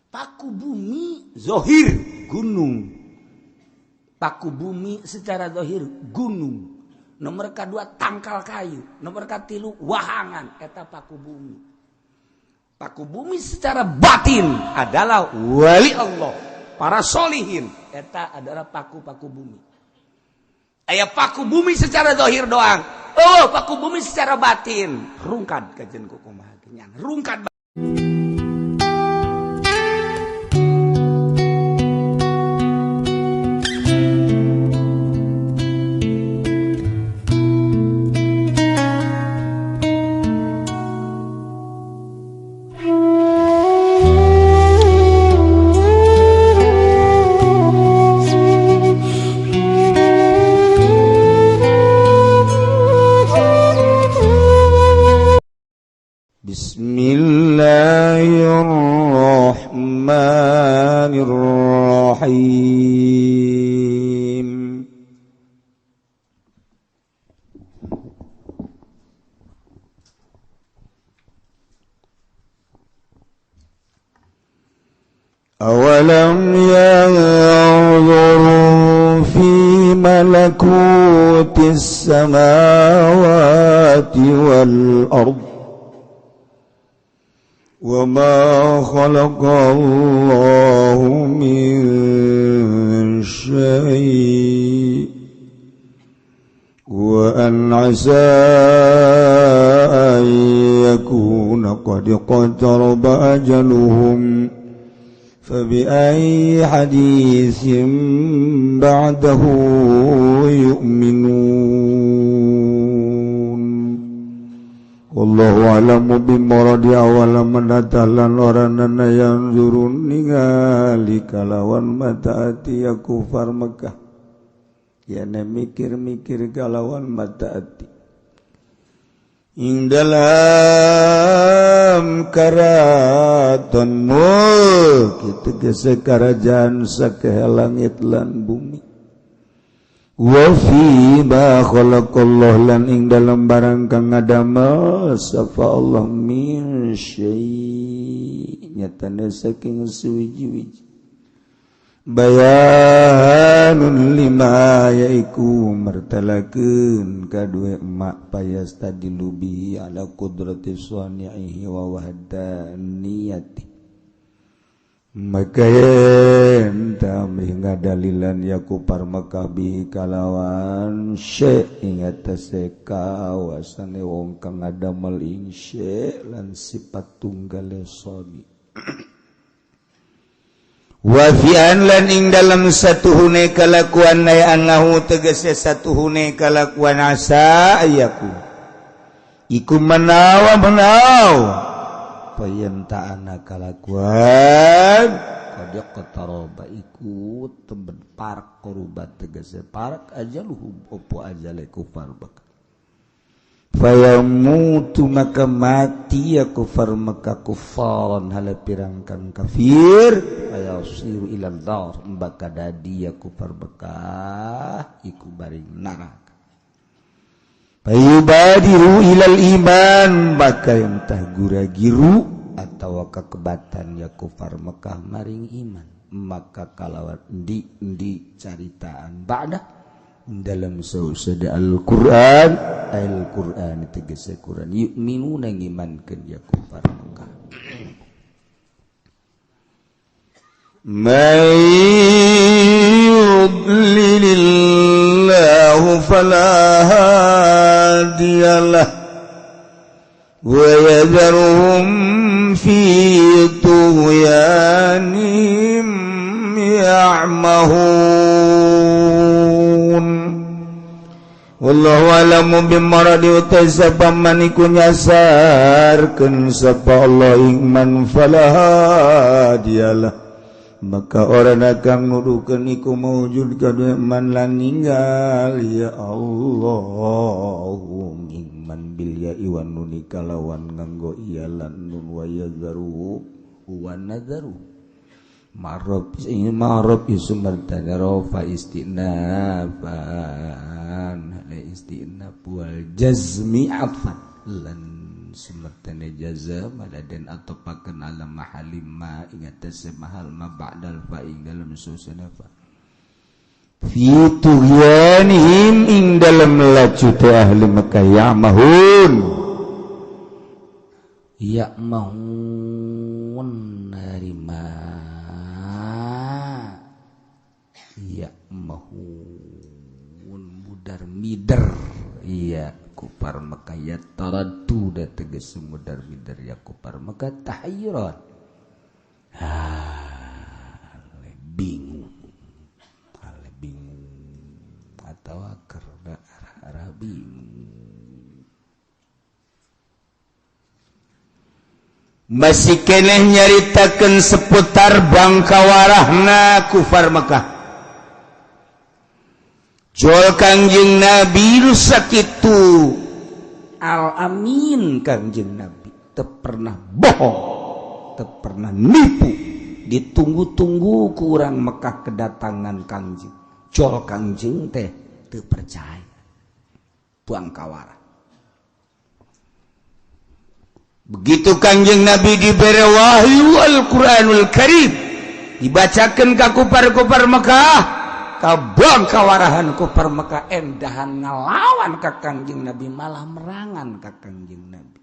Paku bumi zohir gunung. Paku bumi secara zohir gunung. Nomor kedua tangkal kayu, nomor katilu wahangan eta paku bumi. Paku bumi secara batin adalah wali Allah, para solihin eta adalah paku-paku bumi. Aya paku bumi secara zahir doang. Oh, paku bumi secara batin rungkad kajen kumaha nya rungkad. Bismillahirrahmanirrahim. Awalam yanzuru fi malakutis samawati wal ard وما خلق الله من شيء وأن عسى أن يكون قد اقترب أجلهم فبأي حديث بعده يؤمنون. Wallahu a'lamu bimuradi awalam menatalan oranana yang zurun ningali kalawan mata ati ya kufar Mekah. Yana mikir-mikir kalawan mata ati. Ing dalam karaton mulk kitu gese karajaan sakehe langit lan bumi. Wa fi ma khalaqallahu lan ing dalam barang kang ngadamel sapa Allah min syai nyatane saking suwiji-wiji bayanun lima yaiku mertelakeun kadue emak payas tadi lubi ala qudrati sani'ihi wa wahdaniyati. Maka yen tamrih ngadalilan ya kupar Mekah bi kalawan syekh ing atase kawasane wong kang ngadamel ing syekh lan sifat tunggale soni. Wa fi an lan ing dalam satuhune kalakuan ya annahu tegese satuhune kalakuan asa ayaku iku menawa menawa payenta'ana kalakuan qad qtaraba iku teben park korubat tegese park ajaluhum opo ajale kufar Mekah fayamutu maka mati ya kufar Mekah kufaran hala pirangkang kafir fayasiru ilal dar maka dadi ya kufar Mekah iku baring neraka. Fayubadiru ilal iman maka yang tah gura-giru atau kekebatan ya kufar Mekah maring iman maka kalawan endi-endi caritaan ba'da dalam sausada Al-Qur'an Al-Qur'an tegese Qur'an yu'minuna ngimankeun ya kufar Mekah. May yudlilillahu fala hadiya lah wa yadharuhum fi tughyanihim ya'mahun. Wallahu a'lamu bimaradi utasaba man iku nyasarkeun sapa Allah ing man fala hadiya lah maka orang akan nuduhkeun iku maujud kadue man lan ninggal ya Allah man bil ya iwan nuni kalawan nganggo iya lan nun wa yadharu wa nadharu ma'ruf ma'ruf ismartana rafa istinafan la istinaf wal jazmi afan lan Sumertene jazam ada den atopakeun ala mahalim ma ingat teh mahal ma ba'dal fa ing dalem susana fa fi tughyanihim ing dalem laju teh ahli Mekah ya'mahun ya'mahun narima ya'mahun mudar mider iya kupar Mekah ya taraddu da tegas mudar mider ya kupar Mekah tahayyuran bingung bingung atau karena arah-arah bingung. Masih keneh nyaritakeun seputar bangkawarahna kufar Mekah. Jol Kangjeng Nabi rusak itu al-amin Kangjeng Nabi teu pernah bohong, teu pernah nipu. Ditunggu-tunggu ku urang Mekah kedatangan Kangjeng. Jol Kangjeng teh teu percaya. Bangkawara. Begitu Kangjeng Nabi diberi wahyu Al-Quranul Karim, dibacakan ka kupar-kupar Mekah, kabang kawarahan kupar Mekah endahan ngalawan ka Kangjeng Nabi, malah merangan ka Kangjeng Nabi.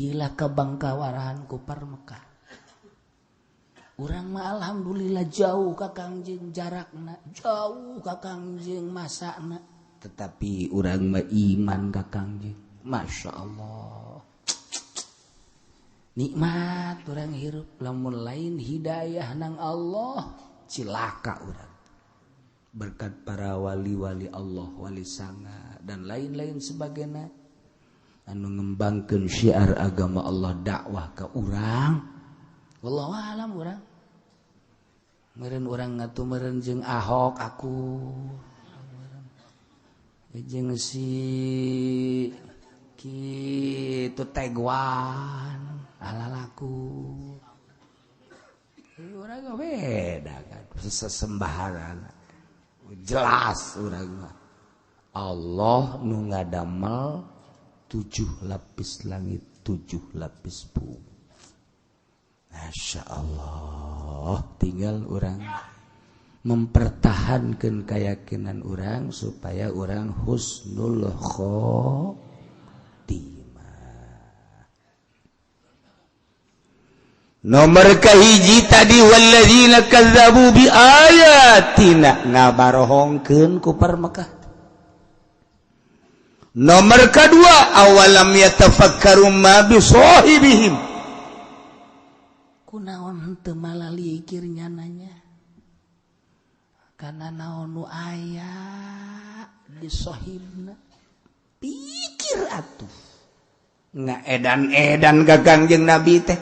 Iyalah kabangkawarahan kupar Mekah. Urang mah alhamdulillah jauh ka Kangjeng jarakna, jauh ka Kangjeng masakna, tetapi urang mah iman ka Kangjeng. Masya Allah. Nikmat orang hirup lamun lain hidayah nang Allah cilaka urang. Berkat para wali-wali Allah, wali sanga dan lain-lain sebagainya anu ngembangkeun syiar agama Allah, dakwah ke urang. Wallahu alam urang. Meureun urang ngatu meureun jeung Ahok aku. Jeung si kitu Teguan alalaku urang beda kan sesembahan jelas urang mah Allah nu ngadamel 7 lapis langit 7 lapis bumi. Masya Allah, tinggal urang mempertahankan keyakinan urang supaya urang husnul khotimah. Nomor kahiji tadi walladzina kazzabu bi ayatina ngabarohongkeun ku par Mekah. Nomor kedua awalam yatafakkaru ma bi sahibihim. Kunaon teu malalikir nyananya? Karena naon nu aya di sahibna. Pikir atuh. Ngaedan-edan ka Kangjeng Nabi teh.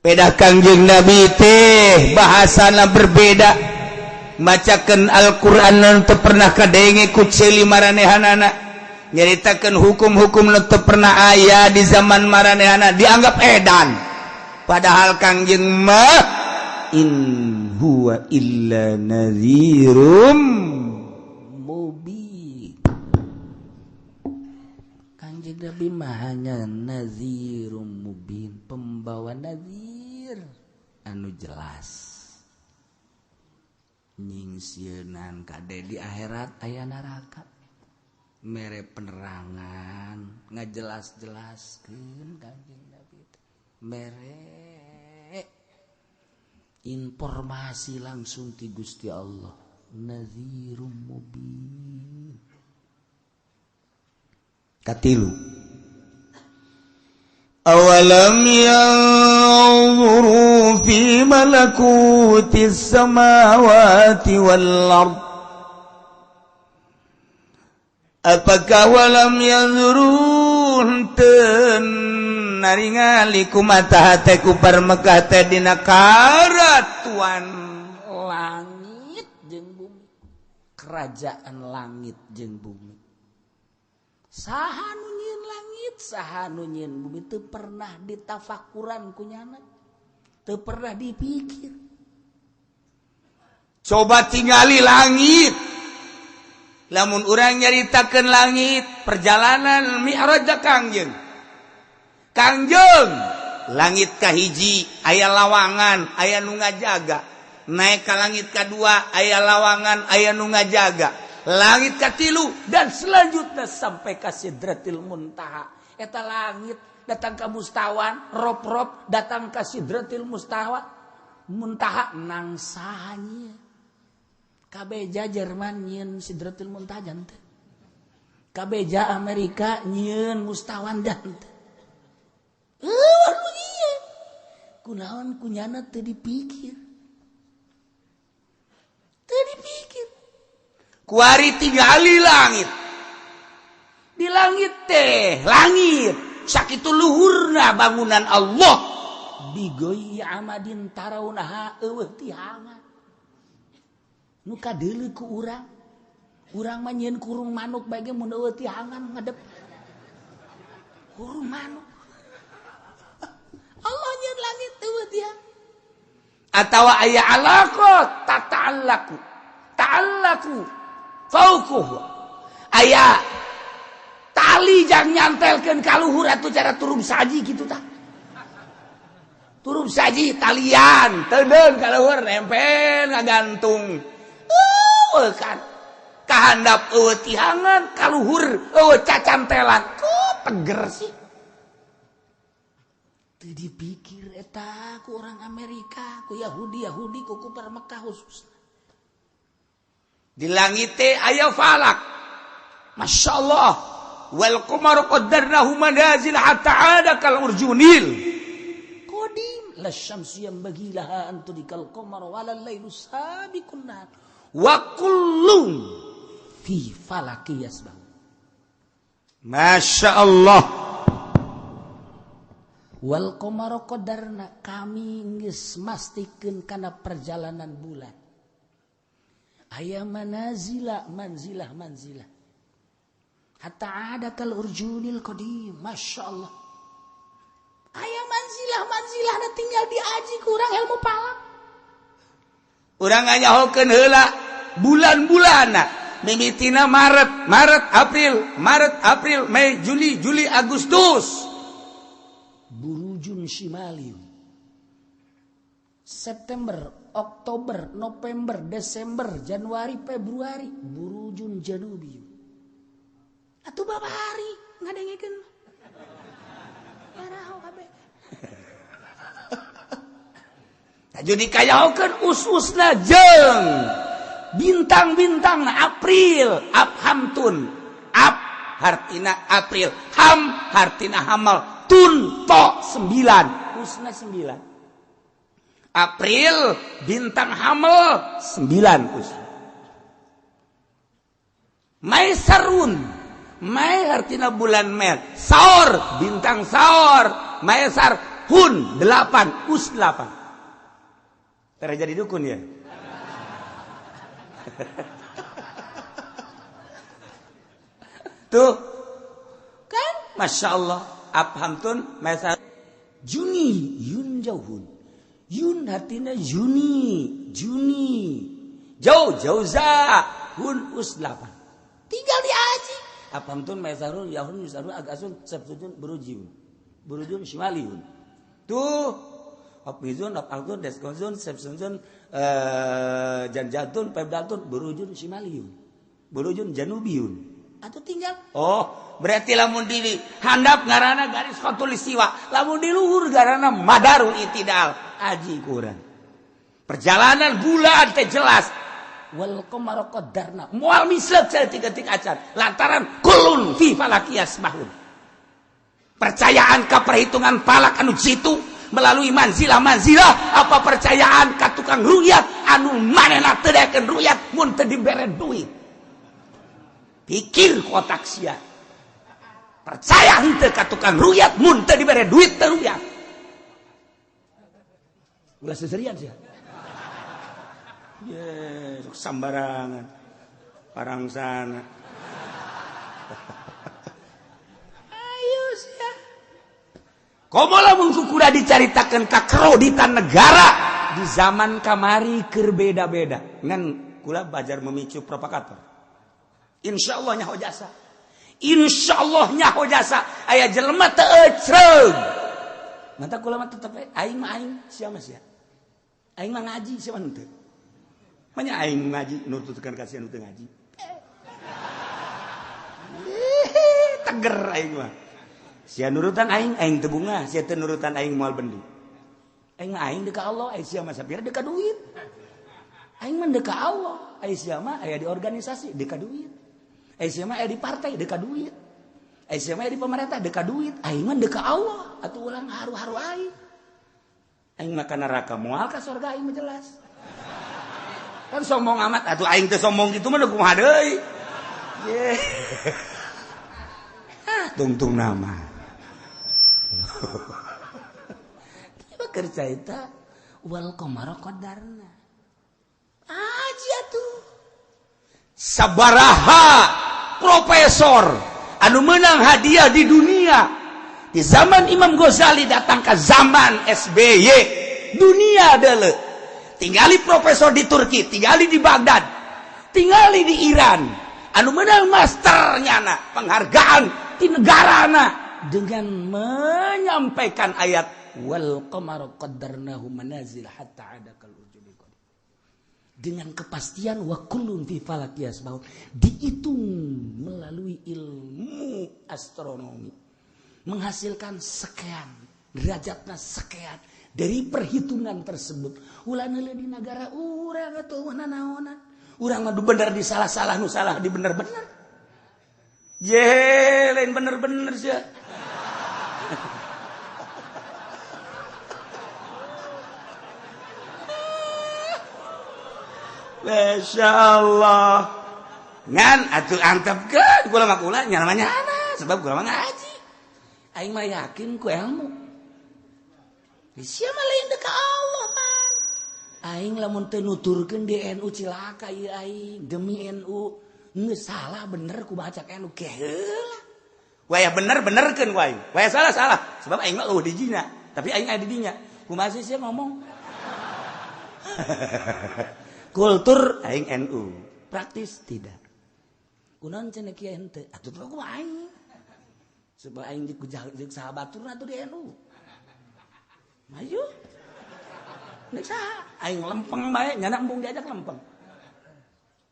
Beda Kangjeng Nabi teh bahasana berbeda. Macakeun Al-Qur'an nu teu pernah kadenge ku ceuli maranehanana. Nyaritakeun hukum-hukum nu teu pernah aya di zaman maranehanana dianggap edan. Padahal Kangjeng mah in huwa illa nadhirum mubin. Kangjeng Nabi mah hanya nadhirum mubin, pembawa nadhir anu jelas. Nyingsieunan kade di akhirat aya neraka. Mere penerangan ngajelas-jelaskeun Kangjeng Nabi teh. Mere informasi langsung ti Gusti Allah. Nadhirum mubin. Katilu awalam yanzuru fi malakutis samawati wal ard. Apakah walam yanzuru henteu naringali kumata hate ku par Mekah teh dina karatuan langit jeung bumi, kerajaan langit jeung bumi. Saha nu nyieun langit, saha nu nyieun bumi teu pernah ditafakuran ku nyana, teu pernah dipikir. Coba tingali langit, Lamun urang nyaritakeun langit perjalanan Mi'raj Kangjeng. Kangjeng langit kahiji aya lawangan, aya nu ngajaga. Naik ka langit kadua aya lawangan, aya nu ngajaga. Langit katilu dan selanjutnya sampai ka Sidratil Muntaha. Eta langit datang ka mustawan, rop-rop datang ka Sidratil Mustawa. Muntaha nangsahanya. Kabeja Jerman nyieun Sidratil Muntaha janten. Kabeja Amerika nyieun mustawan janten. Eueuh kunaon kunyana teu dipikir. Teu dipikir. Kuari tingali langit. Di langit teh, langit sakitu luhurna bangunan Allah. Bighairi amadin tarawunaha, eueuh tihangan. Nu kadeuleu ku urang. Urang mah nyieun kurung manuk bae ge mun eueuh tihangan ngadep. Kurung manuk. Allah nyieun langit eueuh tiang. Atawa aya alaqat tata'allaku. Ta'allaku fauquhu. Aya tali jang nyantelkeun ka luhur atuh cara turun saji kitu tah. Turun saji talian teundeun ka luhur nempel ngagantung. Eueuh kan. Kahandap eueuh tihangan, kaluhur eueuh cacantelan. Kok teger sih? Teu dipikir eta ku orang Amerika, ku Yahudi, Yahudi ku kufar Mekah khususna. Di langit teh aya falak. Masya Allah. Wal qamaru qaddarnahu manazil hatta ada kal urjunil qadim, la syamsu yanbaghi laha an tudrikal qamar wala lailu sabiqun nahar wa kullun fi falaki yasbahun. Masya Allah. Wal qamara qadarna, kami geus mastikeun kana perjalanan bulan. Aya manazila manzilah manzilah hatta ada kal urjunil qadim. Masya Allah. Aya manzilah manzilah na tinggal diaji kurang ilmu palak. Urang nganyahokeun heula bulan-bulanna. Mimitina Maret, Maret, April, Maret, April, Mei, Juli, Juli, Agustus. Burujun Shimaliun. September, Oktober, November, Desember, Januari, Februari, Burujun Janubiun. Atuh babari ngadengekeun. Maraho kabeh. Jadi kayahokeun us-usna jeung bintang-bintang April, Abhamtun. Ab hartina April, ham hartina hamal, tun to 9, usna 9. April bintang hamel 9 us. Maisarun, Mai hartina bulan Mei, saur bintang saur, Maisar hun 8, us 8. Terjadi dukun ya. Tuh kan Masya Allah. Abhamtun Maisar Juni Yun jauhun. Yun hartina Juni, Juni. Jauh jauza hun us 8. Tinggal diaji. Abhamtun Maisarun Yahun Yusarun Agasun Sabsujun Burujun. Burujun Shimaliun. Tuh Hafizun, Hafaltun, Deskonzun, Sebsunzun, Janjatun, Pebdatun, Burujun, Shimaliun. Burujun, Janubiun. Atau tinggal. Oh, berarti lamun di handap ngarana garis khatulistiwa, lamun di luhur ngarana madarul itidal. Aji kurang. Perjalanan bulan teh jelas. Wal qamara qaddarna. Moal misleuk saeutik-eutik acan. Lantaran kullun fi falaki yasbahun. Percayaan ka perhitungan falak anu jitu melalui manzilah-manzilah, apa percayaan ka tukang ruyat anu manehna teu daekeun ruyat mun teu dibere duit. Pikir kotak sia. Percaya henteu ka tukang ruyat mun teu dibere duit teu ruyat. Ulah seserian sia. Ye, sok sambarangan. Parangsana. Ayo sia. Komo lamun kukura dicaritakeun ka kreditan negara di zaman kamari keur beda-beda. Ngan kula bajar memicu provokator. Insyaallah nyaho jasa. Insyaallah nyaho jasa. Aya jelema teu ecreug. Mata kula mah tetep aing mah aing sia mah sia. Aing mah ngaji sia mah henteu. Manya aing ngaji nututkeun ka sia nu teu ngaji. Teger aing mah. Sia nurutan aing, aing teu bungah, sia teu nurutan aing moal bendi. Aing mah aing deuk ka Allah, aing sia mah sapira deuk ka duit. Aing mah deuk ka Allah, aing sia mah aya di organisasi deuk ka duit. Aing sia mah aya di partai deuk ka duit. Aing sia mah aya di pemerintah deuk ka duit. Aing mah deuk ka Allah, atuh ulang haru-haru aing. Aing mah ka neraka moal ka surga aing mah jelas. Kan sombong amat atuh aing teh sombong kitu mah kumaha deui. Ye. Ah, tungtung nama. Kerja eta wal qamara qadarna. Aji atuh. Sabaraha profesor anu menang hadiah di dunia. Di zaman Imam Ghazali datang ke zaman SBY, dunia deuleu. Tingali profesor di Turki, tingali di Baghdad, tingali di Iran. Anu menang master nyana, penghargaan di negarana dengan menyampaikan ayat wal qamara qaddarnahu manazil hatta ada kal ujuli qadim. Dengan kepastian wa kullun fi falak yasbahun, dihitung melalui ilmu astronomi, menghasilkan sekian derajatna sekian dari perhitungan tersebut. Ulah neuleuh di nagara urang atuh nanaonan. Urang mah bener di salah-salah nu salah di bener-bener. Ye, lain bener-bener sia. Masya Allah. Ngan atuh antepkeun kula mah kula nya namanya sebab kula mah ngaji. Aing mah yakin ku ilmu. Sia mah lain deuk ka Allah pan. Aing lamun teu nuturkeun di NU cilaka ieu aing demi NU. Geus salah bener ku baca NU ke heula. Waya bener benerkeun ku aing. Waya salah salah sebab aing mah eueuh di dinya, tapi aing aya di dinya. Kumaha sih sia ngomong? Kultur aing NU, praktis tidak. Kunaon cenah kieu henteu? Atuh teh kumaha aing. Sebab aing jeung sahabaturna atuh di NU. Maju. Nek saha? Aing lempeng bae, nyana embung diajak lempeng.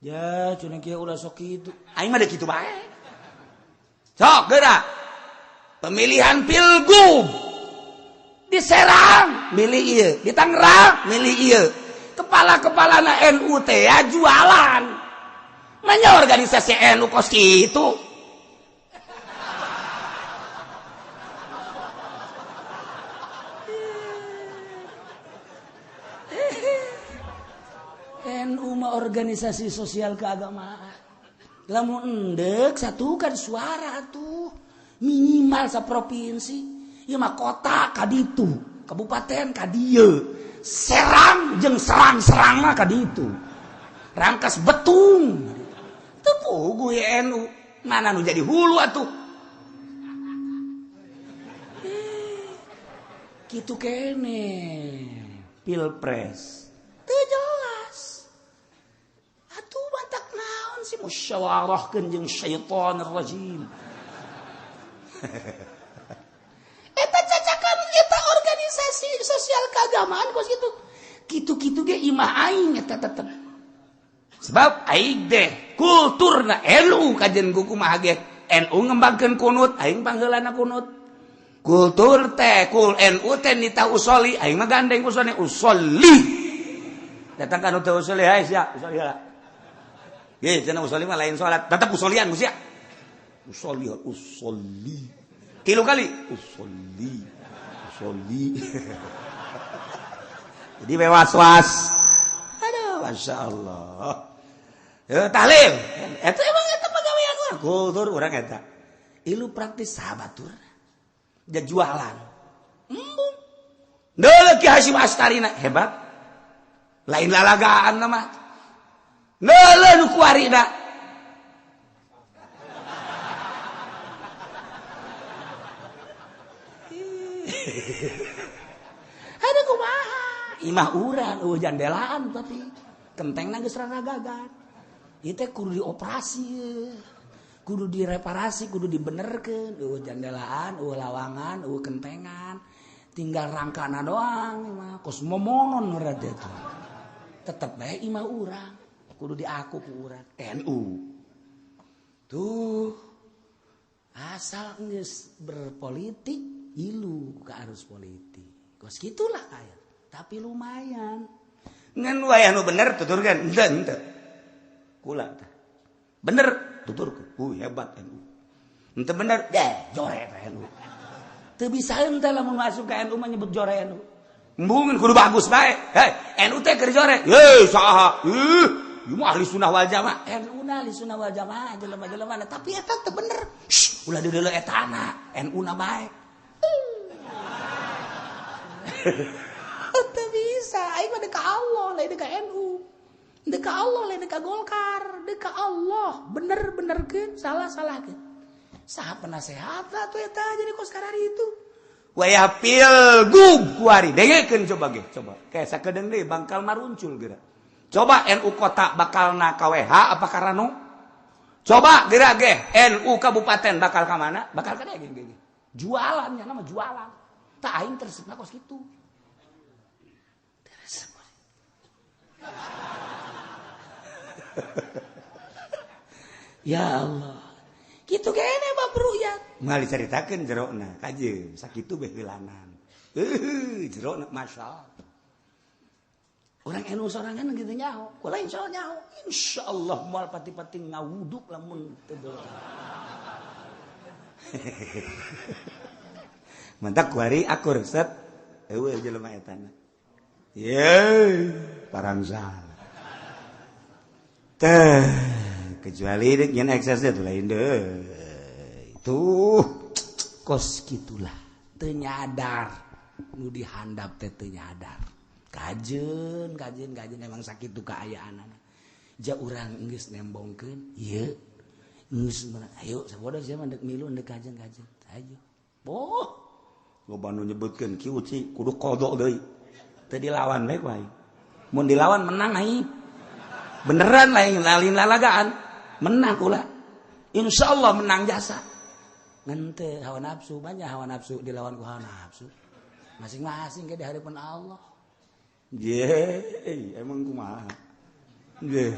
Ya, cenah kieu ulah sok kitu. Aing mah deuk kitu bae. Sok geura. Pemilihan Pilgub di Serang milih ieu, di Tangerang milih ieu. Kepala-kepalana NU teh ya jualan. Manya organisasi NU kos kitu. NU mah organisasi sosial keagamaan. Lamun endek satukan suara tuh minimal saprovinsi. Ieu mah kota ka ditu, kabupaten ka dieu. Serang jeung serang-serang mah ka ditu. Rangkas Betung. Teu puguh NU. Mana nu jadi hulu atuh. Kitu kene Pilpres. Teu jelas. Atuh batak naon sih musyawarahkeun jeung syaitonir rajim. Eta cacakan eta organisasi sosial keagamaan kos kitu. Kitu-kitu ge imah aing eta tetep. Sebab aing deh kulturna NU kajen ku kumaha ge NU ngembangkeun kunut aing pangheulana kunut. Kultur teh kul NU teh nita usoli aing mah gandeng usoli usoli. Datang ka nu teu usoli hae sia usoli heula. Ye cenah usoli mah lain salat tetep usolian ku sia. Usoli usoli. Tilu kali usoli usoli. Jadi was-was. Aduh, Masya Allah. Ya, tahlil. Eta emang eta pagawean urang. Kultur urang eta. Ilu praktis sahabatur. Dia jualan. Embung. Deuleu Ki Hasyim Astarina hebat. Lain lalagaan mah. Deuleu nu kuarina. Ada kumaha imah urang eueuh jandelaan tapi kentengna geus raragagan. Ieu teh kudu dioperasi, kudu direparasi, kudu dibenerkeun. Eueuh jandelaan, eueuh lawangan, eueuh kentengan. Tinggal rangkana doang mah kos momonon urang teh. Tetep bae imah urang, kudu diaku ku urang NU. Tuh asal geus berpolitik ilu ke arus politik. Kos gitulah aya. Tapi lumayan. Ngan wayah nu bener tuturkeun, henteu henteu. Kula tah. Bener tuturkeun. Hebat NU. Henteu bener, deh jore teh NU. Teu bisa henteu lamun masuk ka NU mah nyebut jore NU. Embungeun kudu bagus bae. Hei, NU teh keur jore. Hei, saha? Ih, ieu mah ahli sunnah wal jamaah. NU na ahli sunnah wal jamaah jelema-jelema tapi eta teu bener. Shh, ulah deuleu etana, NU na bae. Teu bisa, aing mah deuk ka Allah, lain deuk ka NU. Deuk ka Allah, lain deuk ka Golkar, deuk ka Allah. Bener-benerkeun, salah-salahkeun. Saha penasehat atuh eta jadi kos karari itu. Wayah pilgub kuari dengekeun coba ge, coba. Kayak sakedeung deui bangkal maruncul geura. Coba NU kota bakal na KWH apa Karano? Coba geura ge NU kabupaten bakal ka mana? Bakal ka ge ge. Jualannya nama jualan. Tah aing teresepna kos kitu. Teresep. Ya Allah. Kitu kene bab ru'yat. Moal dicaritakeun jerona kajeun sakitu beh heulanan. Jerona masyaallah. Orang NU sorangan gitu nyaho, kula insyaallah nyaho. Insyaallah moal pati-pati ngawuduk lamun teu boleh. Mantak kuari akur set eueuh jelema etana. Ye, parangsal. Teh kecuali dek nyen eksesnya tuh lain deh. Tuh kos gitulah teu nyadar nu dihandap teh teu nyadar. Kajeun kajeun kajeun emang sakitu kaayaanana. Ja urang geus nembongkeun ieu geus ayo sabodo sia mah deuk milu deuk kajeun-kajeun. Ayo. Boh, loba nu nyebutkeun kieu ci kudu qada deui. Teu dilawan bae ku aing. Mun dilawan menang aing. Beneran lain lalin lalagaan menang kula. Insyaallah menang jasa. Ngan teu hawa nafsu, banyak hawa nafsu dilawan ku hawa nafsu. Masing-masing ge di hadapan Allah. Ye, emang kumaha? Ye.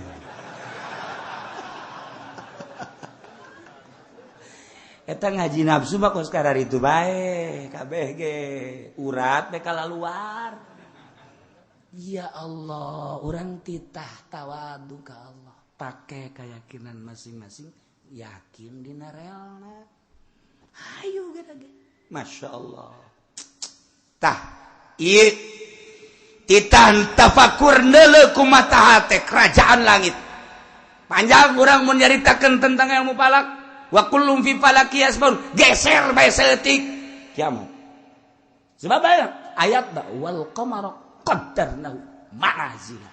Eta ngaji nafsu mah kos kararitu bae, kabeh ge urat bae kalaluar. Ya Allah, urang titah tawadu ka Allah. Pake keyakinan masing-masing, yakin dina realna. Hayu geura ge. Masya Allah. Tah, ieu titah tafakur neuleuh kumaha teh kerajaan langit. Panjang urang mun nyaritakeun tentang ilmu falak. Wa kullum fi falaki yasbahun, geser bae saeutik kiamat. Sebab ayat wal qamara qaddarnahu manazila.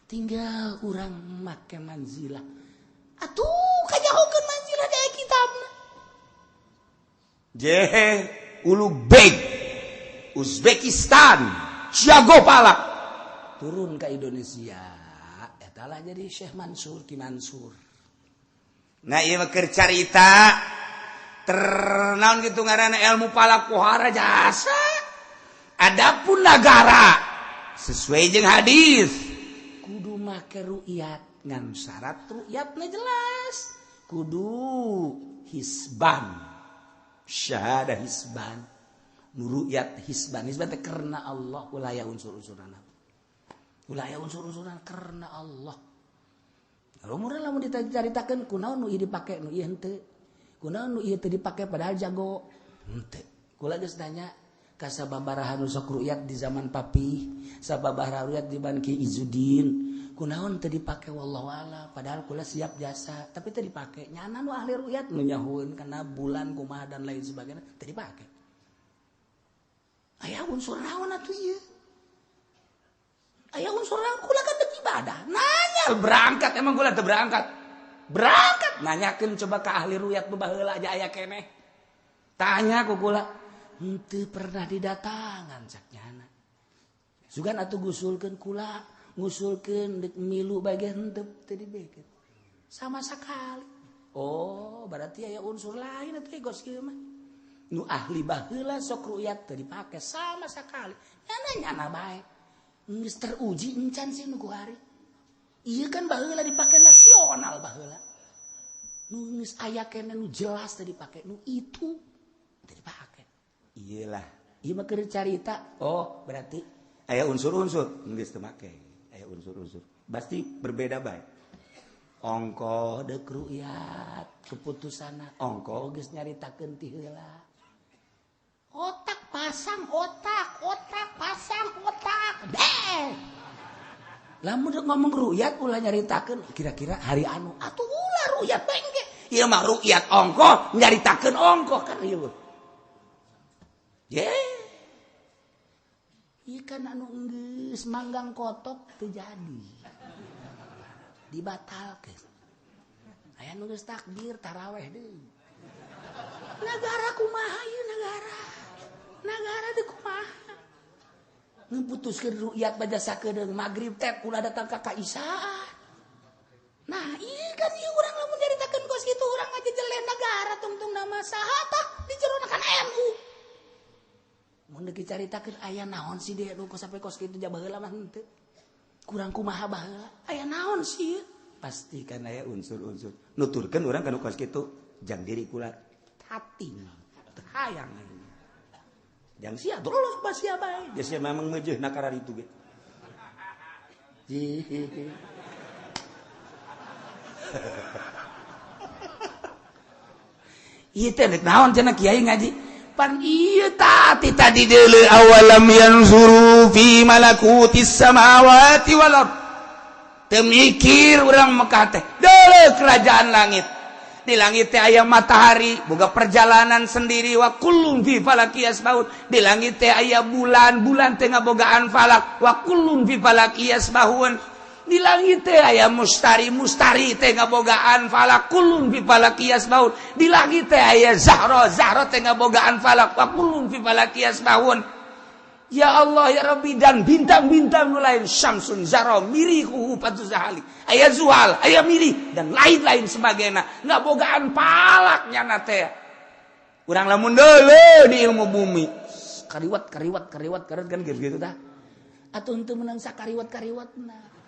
Tinggal urang make manzilah. Atuh kanyahokeun manzilah da kitabna. Je Ulubeg Uzbekistan jago palak turun ke Indonesia. Eta lah jadi Syekh Mansur Ki Mansur. Nah ieu mah keur carita ternaon kitu ngaranna ilmu palak pohara jasa. Adapun nagara sesuai jeung hadis kudu make ru'yat ngan syarat ru'yatna jelas kudu hisban syahadah hisban nu ru'yat hisban hisban teh karena Allah ulaya unsur-unsurna ulaya unsur-unsurna karena Allah. Lamun lamun dicaritakeun kunaon nu ieu dipake nu ieu henteu kunaon nu ieu teu dipake padahal jago henteu. Kula geus nanya ka sababaraha nu sok ru'yat di zaman papi, sababaraha ru'yat di ban Ki Izudin, kunaon teu dipake wallahu a'lam, padahal kula siap jasa, tapi teu dipake. Nyana nu ahli ru'yat nu nyahueun kana bulan kumaha dan lain sebagainya, teu dipake. Aya unsur naon atuh ieu? Aya unsur naon? Kula kan deuk ibadah. Nanya berangkat emang kula teu berangkat. Berangkat nanyakeun coba ka ahli ru'yat nu baheula aja aya keneh. Tanya ku kula. Henteu pernah didatangan cak nyana. Sugan atuh gusulkeun kula Ngusulkeun deuk milu bae henteu teu dibikeun. Sama sekali. Oh, berarti aya unsur lain atuh gos kieu mah. Nu ahli baheula sok ru'yat teu dipake sama sekali. Nyana-nyana bae. Geus teruji encan sih nu kuari. Ieu kan baheula dipake nasional baheula. Nu geus aya keneh nu jelas teu dipake, nu itu teu dipake. Iyalah, ieu mah keur carita. Oh, berarti aya unsur-unsur geus teu make. Aya unsur-unsur. Pasti berbeda bae. Ongkoh deuk ru'yat keputusanna, ongkoh geus nyaritakeun ti heula. Otak pasang otak, otak pasang otak. Deh. Lamun deuk ngomong ru'yat ulah nyaritakeun kira-kira hari anu atuh ulah ru'yat bae ge. Ieu mah ru'yat ongkoh nyaritakeun ongkoh kan ieu. Ye. Ieu kan anu geus manggang kotok teu jadi. Dibatalkeun. Aya nu geus takbir taraweh deui. Nagara kumaha ieu nagara? Nagara deui kumaha? Ngaputuskeun ru'yat baja sakedeung magrib teh ulah datang ka Kaisaan. Nah, ieu kan ieu urang lamun nyaritakeun kos kitu urang ngajejelen nagara tungtung nama saha tah di jerona kan NU. Mun deuk dicaritakeun aya naon sih deui nu sampai kos kitu ja baheula mah henteu. Kurang kumaha baheula aya naon sih pasti kan aya unsur-unsur nuturkeun urang kana kos kitu jang diri kula hati teu hayang jang sia terus basia bae geus sia memang meujeuhna kararitu ge. Ieu teh rek naon cenah kiai ngaji pan ieu tati tadi deuleu awalam yanzuru fi malakutis samawati wal ard. Teu mikir urang Mekah teh deuleu kerajaan langit. Di langit teh aya matahari boga perjalanan sendiri wa kullun fi falaki yasbahun. Di langit teh aya bulan, bulan teh ngabogaan falak wa kullun fi falaki yasbahun. Di langit teh aya mustari, mustari teh ngabogaan falak kullun fi falaki yasbahun. Di langit teh aya zahra, zahra teh ngabogaan falak wa kullun fi falaki yasbahun. Ya Allah ya Rabbi, dan bintang-bintang nu lain syamsun zahra mirihu patu zahali. Aya zuhal, aya mirih dan lain-lain sebagainya ngabogaan falak nyana teh. Urang lamun deuleu di ilmu bumi kariwat kariwat kariwat kariwat kan gitu tah. Atuh henteu meunang sakariwat-kariwatna.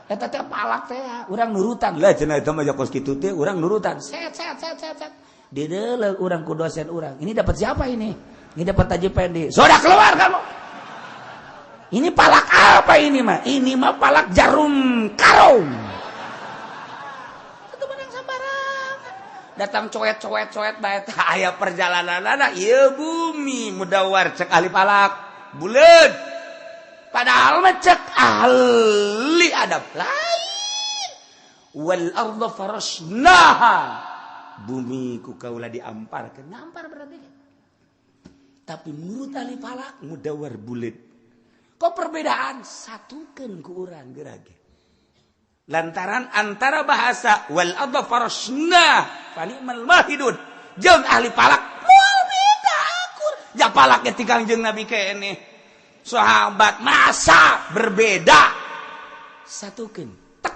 Eta teh palak teh urang nurutan lah cenah eta mah kos kitu teh urang nurutan set set set set set dideuleu urang ku dosen urang ini dapat siapa ini dapat Haji Pendi sudah keluar kamu ini palak apa ini mah palak jarum karung itu menang sambarangan datang coet coet coet bae teh aya perjalananana ieu bumi mudawar cek ahli palak buleud. Padahal cek ahli adab lain. Wal arda farasnaha. Bumi ku kaula diamparkeun. Ngampar berarti. Tapi menurut ahli falak mudawar buleud. Kok perbedaan satukeun ku urang geurage. Lantaran antara bahasa wal arda farasna fa ni'mal mahidun jeung ahli falak moal beda akur. Ja falak ge ti Kangjeng Nabi keneh. Sahabat masa berbeda satukeun tek.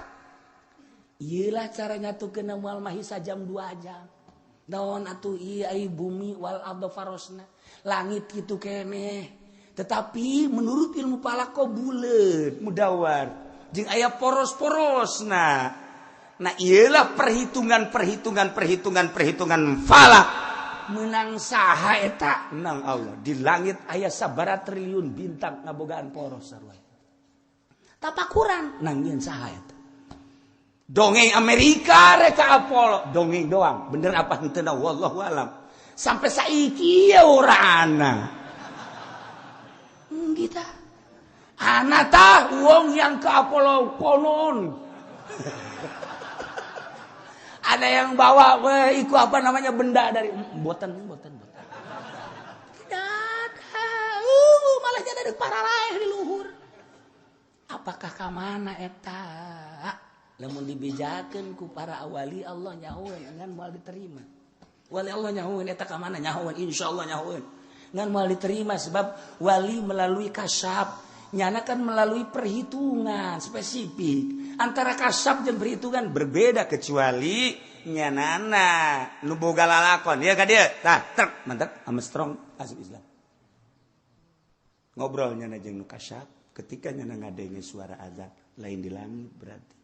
Iyalah cara nyatukeun moal mahisa jam 2 jam naon atuh ieu ai bumi wal arda farosna langit kitu keneh tetapi menurut ilmu falak kok buleud mudawar jeung aya poros-porosna. Nah iyalah perhitungan perhitungan perhitungan perhitungan falak menang saha eta nang Allah. Di langit aya sabara triliun bintang ngabogaan poros sarua. Tapakuran nang nyeun saha eta. Dongeng Amerika reka Apollo, dongeng doang. Bener apa henteu wallahu alam. Sampai saiki ya ora ana. Kita ana tah wong yang ke Apollo konon. Ada yang bawa iku apa namanya benda dari boten boten boten. Tidak ada. Malah jadi para laeh di luhur. Apakah ka mana eta? Lamun dibejakeun ku para wali Allah nyahoeun ngan moal diterima. Wali Allah nyahoeun eta ka mana nyahoeun insyaallah nyahoeun. Ngan moal diterima sebab wali melalui kasyaf. Nyana kan melalui perhitungan spesifik. Antara kasyaf dan perhitungan berbeda kecuali nyanana nu boga lalakon ya ka dieu. Tah, trek mantap Armstrong asup Islam. Ngobrol nyana jeung nu kasyaf ketika nyana ngadenge suara azan lain di langit berarti.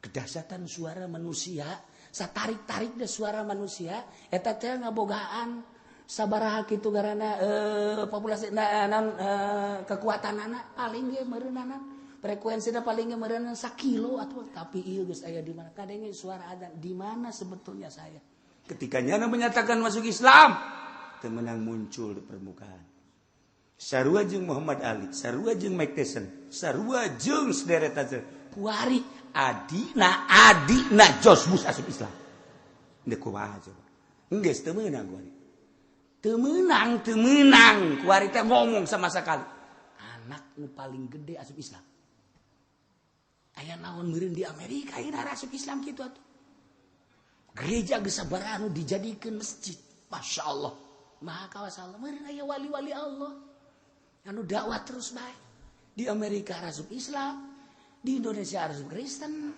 Kedahsyatan suara manusia, satarik-tarikna suara manusia eta teh ngabogaan sabaraha kitu garana populasi naon kekuatanana paling ge meureunana frekuensina paling ge meureunana sakilo atuh tapi ieu geus aya di mana kadenge suara adzan di mana sebetulnya saya ketika nyana menyatakan masuk Islam teu meunang muncul di permukaan sarua jeung Muhammad Ali sarua jeung Mike Tyson sarua jeung sederet kuari adina George Bush asup Islam deuk kumaha coba geus teu meunang kuari teu meunang kuari teh ngomong sama sekali anak nu paling gede asup Islam aya naon meureun di Amerika ayeuna asup Islam kitu atuh gereja geus sabaraha nu dijadikeun masjid Masya Allah maha kawasa Allah meureun aya wali-wali Allah anu dakwah terus bae di Amerika asup Islam di Indonesia asup Kristen.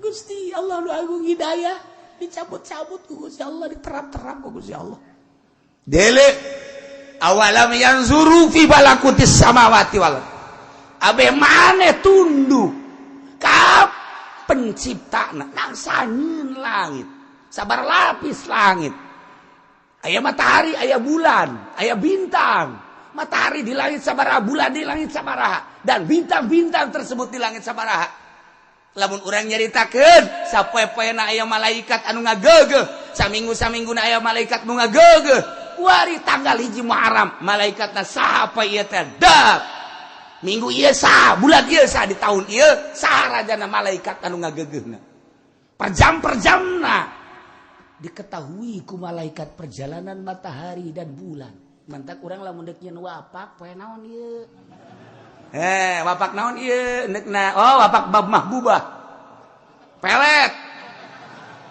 Gusti Allah nu agung hidayah dicabut-cabut ku Gusti Allah diterap-terap ku Gusti Allah. Dele awalam yanzuru fi balakutis samawati wal abe maneh tunduk ka penciptana nang sangieun langit sabar lapis langit aya matahari aya bulan aya bintang matahari di langit sabaraha bulan di langit sabaraha dan bintang-bintang tersebut di langit sabaraha. Lamun urang nyaritakeun sapoe-poena aya malaikat anu ngageugeuh saminggu-samingguna aya malaikat nu ngageugeuh kuari tanggal 1 Muharram malaikatna saha poe ieu teh dap minggu ieu saha bulan ieu saha di tahun ieu saha rajana malaikat anu ngageugeuhna per jam per jamna diketahui ku malaikat perjalanan matahari dan bulan mantak urang lamun deuk nyeun wapak poe naon ieu. Wapak naon ieu neukna oh wapak bab mahbubah pelet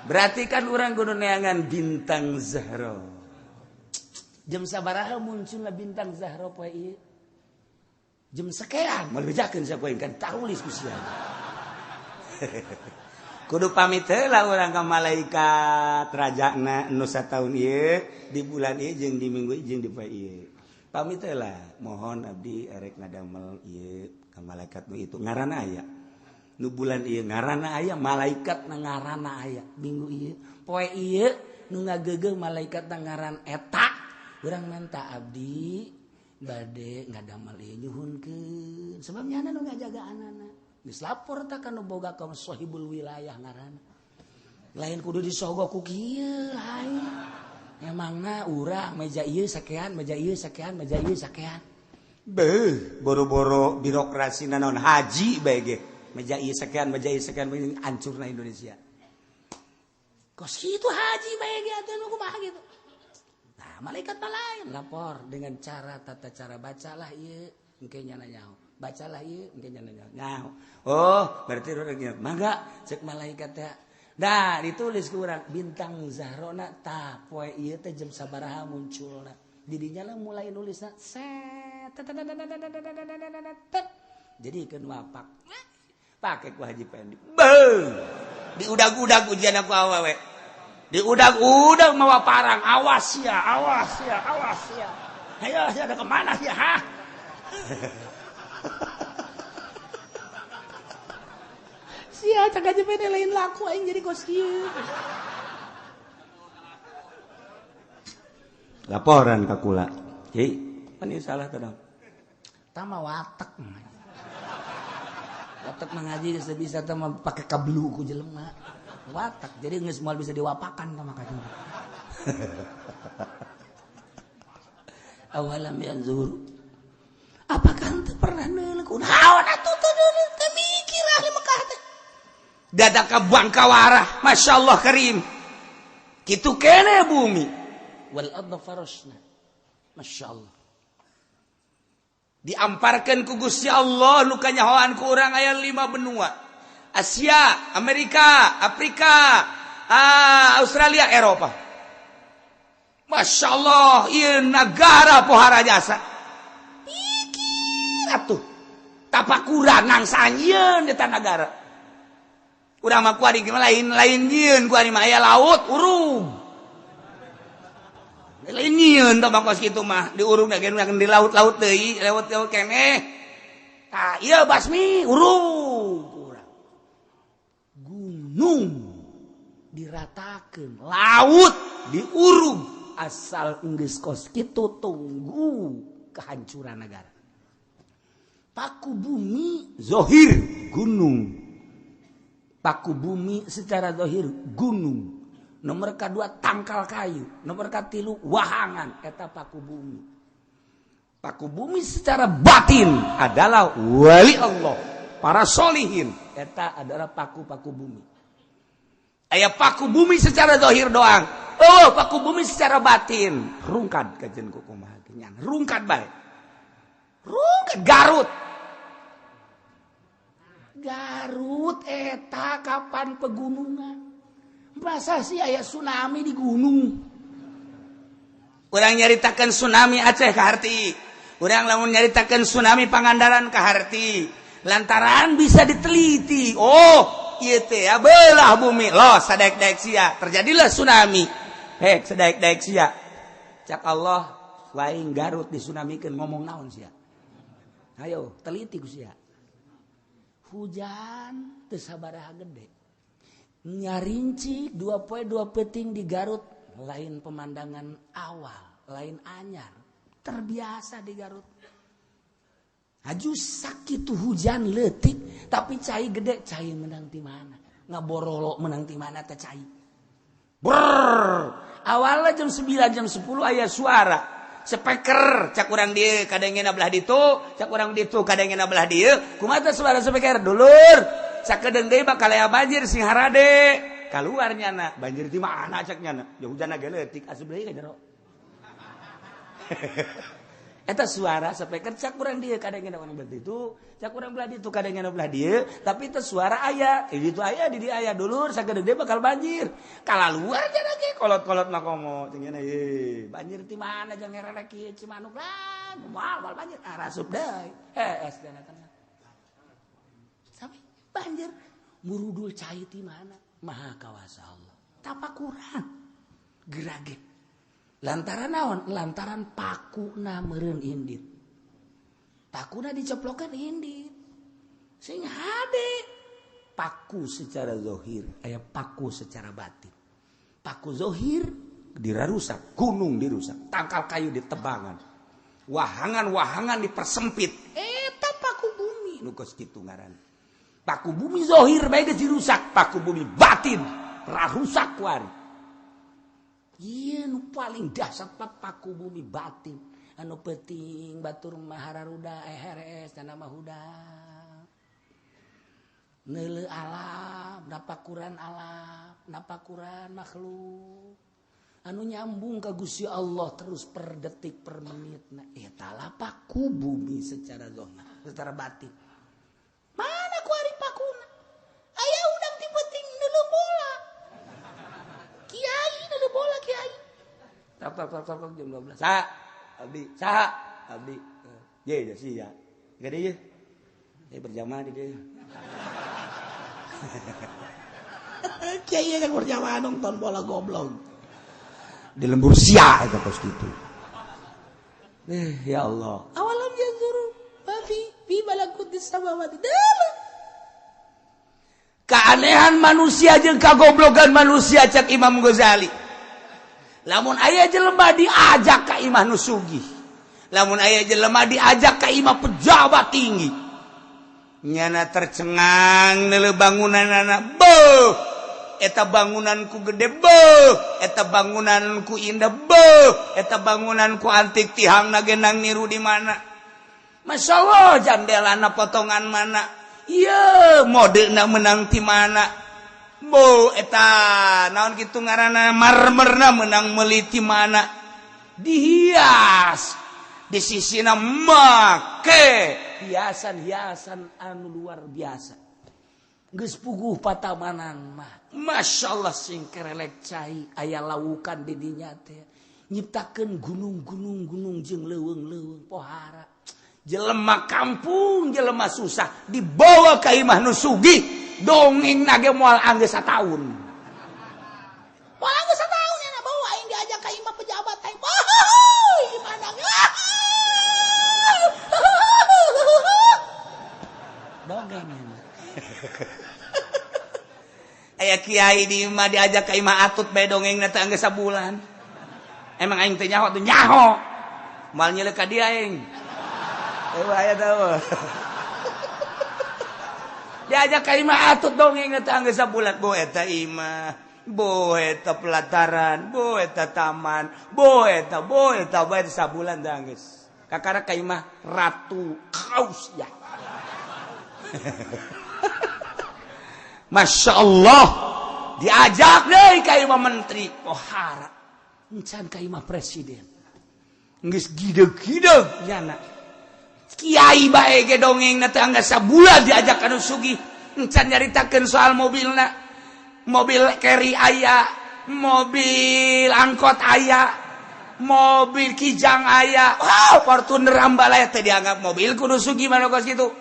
berarti kan urang kudu neangan bintang Zahra jam sabaraha munculna bintang Zahra poe ieu jam sekian moal bejakeun sapoe kan tarulis ku sia kudu pamit heula urang ka malaikat rajana nu sataun ieu di bulan ieu jeung di minggu ieu jeung di poe ieu pamit lah mohon abdi erek ngadamel ieu ka malaikat nu itu ngaranna aya nu bulan ieu ngaranna aya malaikat na ngaranna aya minggu ieu poe ieu nu ngageugeuh malaikat na ngaran eta urang menta abdi bade ngadamel ieu nyuhunkeun sebab nyana nu ngajagaanana geus lapor ta ka nu boga ka sahibul wilayah ngaranna lain kudu disogo ku kieu lain emangna urang meja ieu sakean meja ieu sakean meja ieu sakean beuh boro-boro birokrasi naon haji bae ge meja ieu sakean meja ieu sakean hancurna Indonesia kos kitu haji bae ge atuh nu kumaha gitu. Nah malaikat mah lain lapor dengan cara tata cara bacalah ieu engke nyana nyaho bacalah ieu engke nyana nyaho oh berarti urang mangga cek malaikat teh. Nah ditulis ku urang bintang Zahrona tah poe ieu teh jam sabaraha munculna didinya lah mulai nulisna set jadi keun wapak pake ku Haji Pendi beuh diudag-udag ujian aku awewe diudag-udag mawa parang awas ya awas ya awas ya ayo sia ada kemana sia ha. Sia cak aja pede lain laku aing jadi kos kieu. Laporan ka kula. Ki, pan ieu salah teh dong. Tama watek. Watek mah ngaji geus bisa teh mah pake kablu ku jelema. Watek jadi geus moal bisa diwapakan tah maka. Awalam yanzur. Apakah henteu pernah neuleuk naon atuh teu neuleuk teu mikir ahli Mekah teh. Dadaka bangkawara Masya Allah karim kitu kene bumi wal ardha farashna Masya Allah diamparkeun ku Gusti Allah nu kanyahoan ku urang aya 5 benua Asia, Amerika, Afrika, Australia, Eropa. Masya Allah, ieu nagara pohara jasa. Pikir atuh. Tapakuran nangsa nyieun eta nagara. Urang mah kuari lain-lain nyieun, kuari mah aya laut urung. Lain nyieun tah mah kos kitu mah, diurung ge di laut-laut deui, laut-laut keneh. Tah ieu basmi urung kurang. Gunung diratakeun, laut diurung. Asal geus kos kitu tunggu kehancuran negara. Paku bumi zohir gunung, paku bumi secara zohir gunung, nomor kedua tangkal kayu, nomor katilu wahangan, eta paku bumi. Paku bumi secara batin adalah wali Allah, para solihin, eta adalah paku-paku bumi. Aya paku bumi secara zahir doang. Oh, paku bumi secara batin. Rungkad kajen kumaha genyan. Rungkad bae. Rungkad Garut. Garut eta kapan pegunungan? Masa sih aya tsunami di gunung? Urang nyaritakeun tsunami Aceh kaharti. Urang lamun nyaritakeun tsunami Pangandaran kaharti. Lantaran bisa diteliti. Oh, ieu teh ya belah bumi. Loh, sadaek-daek sia, terjadilah tsunami. Hek sadaek-daek sia. Cak Allah, waing Garut disunamikeun ngomong naon sia? Ayo, teliti ku sia. Hujan teu sabaraha gede. Nyarinci 2 poe 2 peting di Garut, lain pemandangan awal, lain anyar, terbiasa di Garut. Aju sakitu hujan leutik tapi cai gede, cai menang ti mana? Ngaborolok menang ti mana teh cai? Brrr. Awalnya jam 9 jam 10 aya suara speaker, cak urang dieu kadangena belah ditu, cak urang ditu kadangena belah dieu. Kumaha teh suara speaker? Dulur, sakedeung deui bakal aya banjir sing harade. Kaluar nyana, banjir di mana cak nyana? Ya hujan ge leutik asup deui ka jero. Eta suara speaker cak urang dieu kadangena urang belah ditu, cak urang belah ditu kadangena belah dieu, tapi teh suara aya, di ditu aya, di dieu aya, dulur sakedeung deui bakal banjir. Kalaluar cenah ge kolot-kolot mah komo cenah ye, banjir ti mana jangan ngerelek kieu Cimanuk lah, moal moal banjir, ah rasup deui. Hees dana tenang. Sampai banjir murudul cai ti mana? Maha kawasa Allah. Tapakuran gerage. Lantaran naon? Lantaran pakuna meureun indit. Pakuna diceplokan indit. Sing hade. Paku secara zahir, aya paku secara batin. Paku zahir dirarusak, gunung dirusak, tangkal kayu ditebangan. Wahangan-wahangan dipersempit. Eta paku bumi nu kos kitu ngaran. Paku bumi zahir bae geus dirusak, paku bumi batin rarusak kuari. Iya nu paling dahsyat paku bumi batin anu penting batur mahararuda heres dan nama hudang neuleuh alam napakuran alam napakuran makhluk anu nyambung ka Gusti Allah terus per detik per menit. Nah eta lah paku bumi secara zahir secara batin. Mana ku ari pakuna aya udang ti penting neuleuh bola kiai neuleuh bola kiai tok tok tok tok jam 12 sa abdi sa abdi ye ya sia gede ye berjamaah di dieu. Kiai kan berjamaah nonton bola goblok di lembur sia eta kos kitu. Ya Allah, awalam yanzuru ma fi malakutis samawati. Keanehan manusia jeung kagoblogan manusia cak Imam Ghazali. Lamun aya jelema diajak ka imah nu sugih, lamun aya jelema diajak ka imah pejabat tinggi, nyana tercengang neuleuh bangunanana, beuh eta bangunanku gede, beuh eta bangunanku indah, beuh eta bangunanku antik, tihangna ge nang niru di mana. Masya Allah, jandelana potongan mana, ieu modena menang ti mana. Bo eta naon kitu ngaranna marmerna menang meuli ti mana, dihias di sisina make hiasan-hiasan anu luar biasa. Geus puguh patamanan mah Masya Allah sing kerelek cai aya lawukan di dinya teh. Nyiptakeun gunung-gunung gunung jeung leuweung-leuweung pohara. Jelema kampung, jelema susah dibawa ka imah nu sugih, dongeng nage moal anggeus sataun. Moal anggeus sataun nya bawa aing diajak ka imah pejabat aing. Wah, imah dongeng. Aya kiai di imah diajak ka imah atut bae dongengna teh anggeus sabulan. Emang aing teh nyaho teh nyaho. Moal nyelek ka dia aing. Aya tahu. Diajak ka imah atut dongeng teh anggeus sabulan. Bo eta imah, bo eta pelataran, bo eta taman, bo eta bae sabulan teh anggeus. Kakara ka imah Ratu Kausya. Masya Allah, diajak deui ka imah menteri pohara. Encan ka imah presiden. Geus gideg-gideg nyana. Kiai bae ge dongeng teh anggeus sabulan diajak ka nu sugih. Encan nyaritakeun soal mobilna. Mobil carry aya, mobil angkot aya, mobil Kijang aya. Wow, Fortuner Ambalaya teh dianggap mobil kudu sugih mana kos kitu.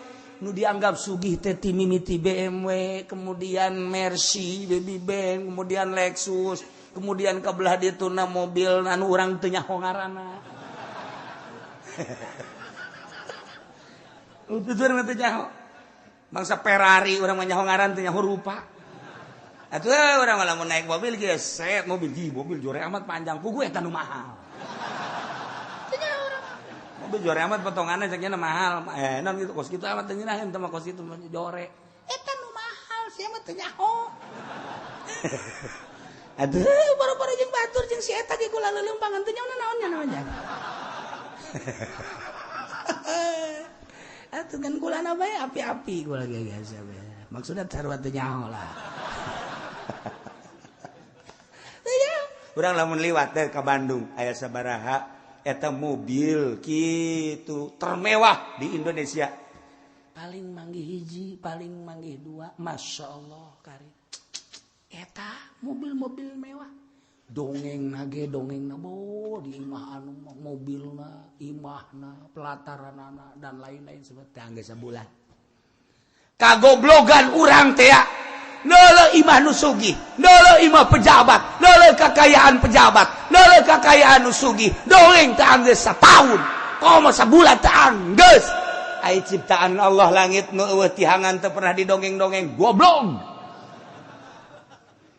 Nu dianggap sugih teh ti mimiti BMW, kemudian Mercy, Baby Benz, kemudian Lexus, kemudian ka belah dituna mobil anu urang teu nyaho ngaranna. Tutur mah teu nyaho. Bangsa Ferrari urang mah nyaho ngaran teu nyaho rupa. Atuh urang mah lamun naik mobil geus set mobil di mobil jore amat panjang puguh eta nu mahal. Mobil jore amat potonganna ceknya mahal. Non gitu kos kitu amat teu nyeunah teh mah kos kitu jore. Eta nu mahal sia mah teu nyaho. Aduh baru-baru jeung batur jeung si eta ge kula leuleumpangan teu nyaho naon nya naon nya. Atuh kan kulana bae api-api kula ge biasa bae. Maksudna sarua teu nyaho lah. Urang lamun liwat teh ka Bandung aya sabaraha eta mobil kitu termewah di Indonesia. Paling manggih hiji, paling manggih dua, Masya Allah kari. Eta mobil-mobil mewah. Dongeng nage dongeng na bo di imah anu mobilna, imahna, pelataranana dan lain-lain seperti anggeus sabulan. Kagoblogan urang teh ya. Neuleuh imah nu sugih, neuleuh imah pejabat, neuleuh kakayaan pejabat, neuleuh kakayaan nu sugih, dongeng teh anggeus sataun, komo sabulan teh anggeus. Ai ciptaan Allah langit nu eueuh tihangan teu pernah didongeng-dongeng, goblok.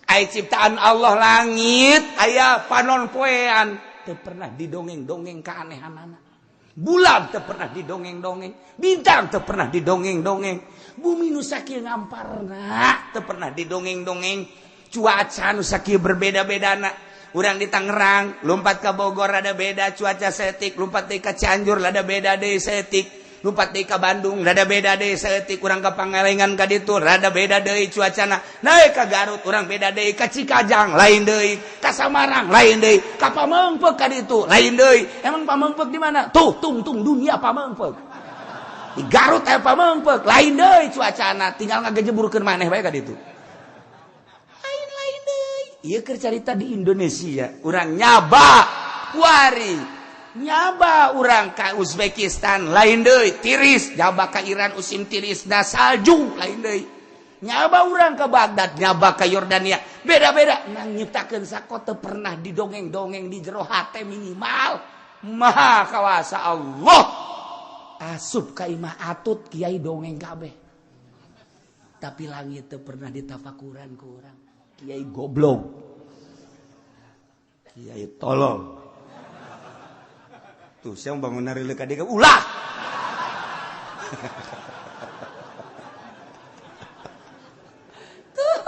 Ai ciptaan Allah langit aya panon poean teu pernah didongeng-dongeng keanehanana. Bulan teu pernah didongeng-dongeng, bintang teu pernah didongeng-dongeng, bumi nu sakieu ngamparna teu pernah didongeng-dongeng, cuaca nu sakieu berbeda-bedana. Urang di Tangerang lompat ka Bogor rada beda cuaca setik, lompat deui ka Cianjur rada beda deui setik, lompat deui ka Bandung rada beda deui setik, urang ka Pangalengan ka ditu rada beda deui cuacana, naik ka Garut urang beda deui, ka Cikajang lain deui, ka Samarang lain deui, ka Pamengpeuk ka ditu lain deui. Emang Pamengpeuk di mana? Tuh tungtung dunia Pamengpeuk. Di Garut aya Pamengpeuk lain deui cuacana, tinggal ngagejeburkeun maneh bae ka ditu. Lain-lain deui. Ieu keur carita di Indonesia, urang nyaba kuari. Nyaba urang ka Uzbekistan lain deui tiris, nyaba ka Iran usim tiris da salju lain deui. Nyaba urang ka Baghdad, nyaba ka Yordania, beda-beda. Nang nyiptakeun sakote pernah didongeng-dongeng di jero hate minimal. Maha kawasa Allah. Asup ka imah atut kiai dongeng kabeh. Tapi langit teu pernah ditafakuran ku urang. Kiai goblok. Kiai tolol. Tuh, saya bangun hari leka dia ulah. Tuh,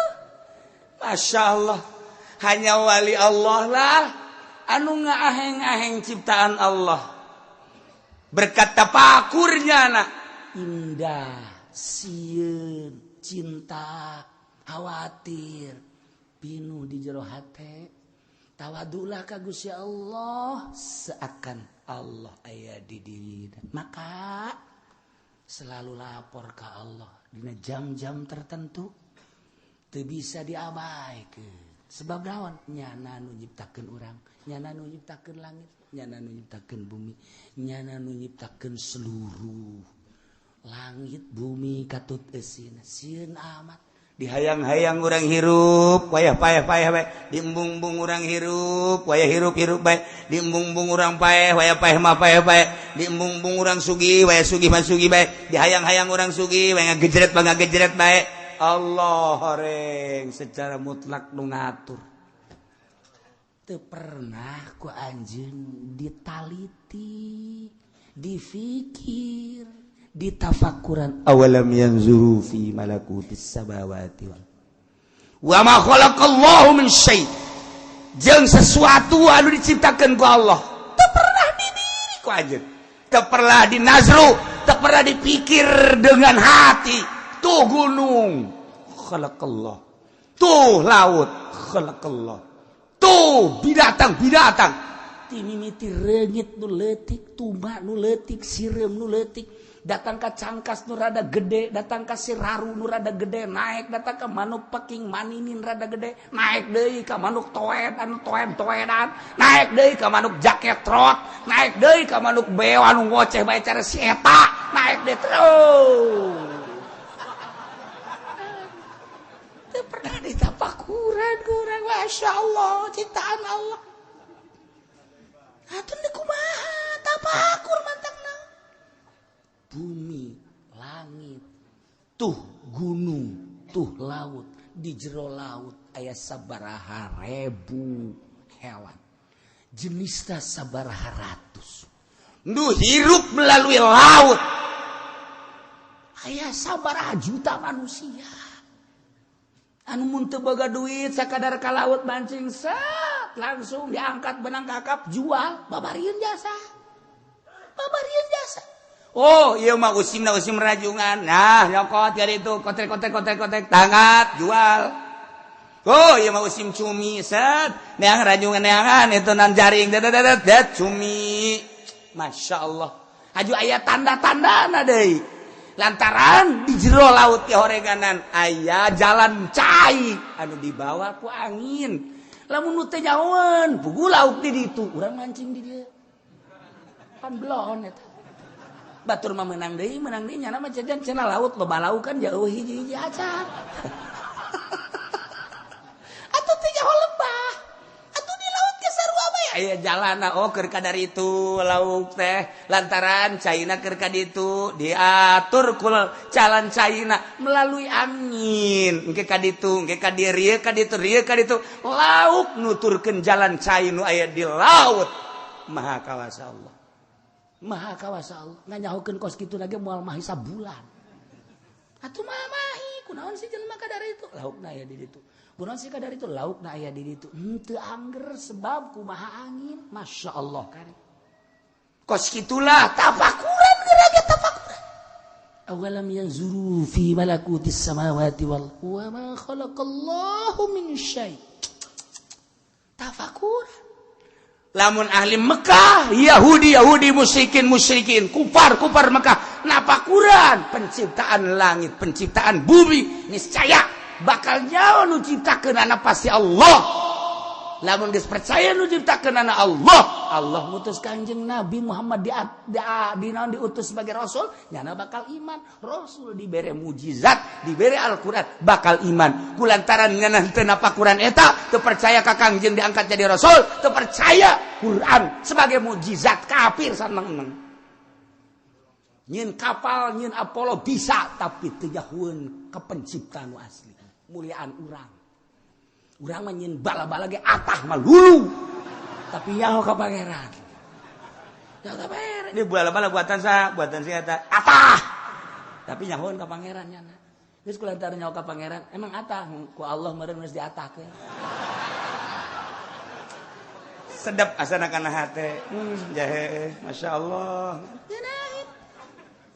Masya Allah, hanya wali Allah lah, anu ngaaheng-aheng ciptaan Allah. Berkat tapakurnya anak indah, sieun, cinta, khawatir, pinuh di jero hate. Tawadulah ka Gusti Allah seakan Allah aya di diri. Maka selalu lapor ke Allah dina jam-jam tertentu teu bisa diabaikan. Sebab naon? Nyana nu nyiptakeun urang, nyana nu nyiptakeun langit, nyana nu nyiptakeun bumi, nyana nu nyiptakeun seluruh langit bumi katut eusina. Sieun amat dihayang-hayang urang hirup wayah paeh-paeh bae, diembung-embung urang hirup wayah hirup-hirup bae, diembung-embung urang paeh wayah paeh mah paeh bae, diembung-embung urang sugih wayah sugih mah sugih bae, dihayang-hayang urang sugih wayah ngagejret mah ngagejret bae. Allah horeng secara mutlak nu ngatur. Teu pernah ku anjeun ditaliti, difikir, ditafakuran. Awalam yanzuru fi malakutis samawati wal wa ma khalaqallahu min syai', jeung sesuatu anu diciptakeun ku Allah teu pernah didiri ku anjeun, teu pernah dinazru, teu pernah dipikir dengan hati. Tuh gunung khalaqallah, tuh laut khalaqallah, tuh binatang-binatang timimiti reungit nu leutik, tuma nu leutik, sireum nu leutik, datang ka cangkas nu rada gede, datang ka siraru nu rada gede, naik datang ka manuk peking maninin rada gede, naik deui ka manuk toed anu toed-toedan, naik deui ka manuk jaket trot, naik deui ka manuk beo anu ngoceh bae cara si eta, naik deui terus. Teu pernah ditapakuran kurang, Masya Allah ciptaan Allah. Atuh ni kumaha tapakur mantakna. Bumi, langit, tuh gunung, tuh laut, di jero laut aya sabaraha ribu hewan. Jenisna sabaraha ratus. Nu hirup melalui laut. Aya sabaraha juta manusia. Anu mun teu boga duit sakadar ka laut mancing set langsung diangkat benang kakap jual, babarieun jasa. Babarieun jasa. Oh, iya mah usimna usim rajungan. Nah, nyokot dari itu kotek kotek kotek kotek tangkap jual. Oh, iya mah usim cumi set, neang rajungan neangan itu nan jaring det det cumi. Masya Allah. Aju aya tanda-tandana deui. Lantaran di jero laut ti horeganan aya jalan cai anu dibawa ku angin. Lamun nu teu nyahoeun, puguh lauk di ditu, urang mancing di dieu. Pan belon eta. Batur mah menang deui nyana mah jajan cenah laut loba lauk kan jauh hiji-hiji acan. Atuh teh nyaho lebah. Atuh di laut ge sarua bae aya jalana oh keur kadar itu lauk teh lantaran caina keur ka ditu diatur ku jalan caina melalui angin engke ka ditu engke ka dieu ka ditu rieu ka ditu lauk nuturkeun jalan cai nu aya di laut. Maha kawasa Allah. Maha kawasa Allah nganyahokeun kos kitu lagi moal mahi sabulan. Atuh mah mahi kunaon sih jelema kadar itu laukna aya di ditu. Kunaon sih kadar itu laukna aya di ditu. Henteu angger sebab kumaha angin. Masya Allah kari. Kos kitulah tafakuran geura ge tafakuran. Awalam yanzuru fi malakutis samawati wal wa ma khalaqallahu min syai'. Tafakuran. Lamun ahli Mekah, Yahudi Yahudi, musyrikin musyrikin, kufar kufar Mekah, napakuran penciptaan langit, penciptaan bumi, niscaya bakal nyawa nu ciptakeun anak pasti Allah. Lamun geus percaya nu ciptakeun anak Allah, Allah mutus Kanjeng Nabi Muhammad diutus sebagai rasul, nyana bakal iman. Rasul dibere mujizat, dibere Al-Qur'an, bakal iman. Kulantaran nyana teu napakuran eta, teu percaya ka Kangjeng diangkat jadi rasul, teu percaya Quran sebagai mujizat, kafir saneng-eneng. Nyin kapal, nyin Apollo bisa, tapi teu jahueun ka pencipta nu asli, muliaan urang. Urang mah nyin bala-bala ge atah mah lulu. Tapi nyaho ka pangeran. Nyaho ka pangeran. Ini bala-bala buatan sa, buatan si eta. Atah. Tapi nyahoeun ka pangeran nyana. Geus kulantaran nyaho ka pangeran, emang atah ku Allah meureun geus diatahkeun. Sedap asana kana hate. Jahe, masyaallah. Ngeunaheun.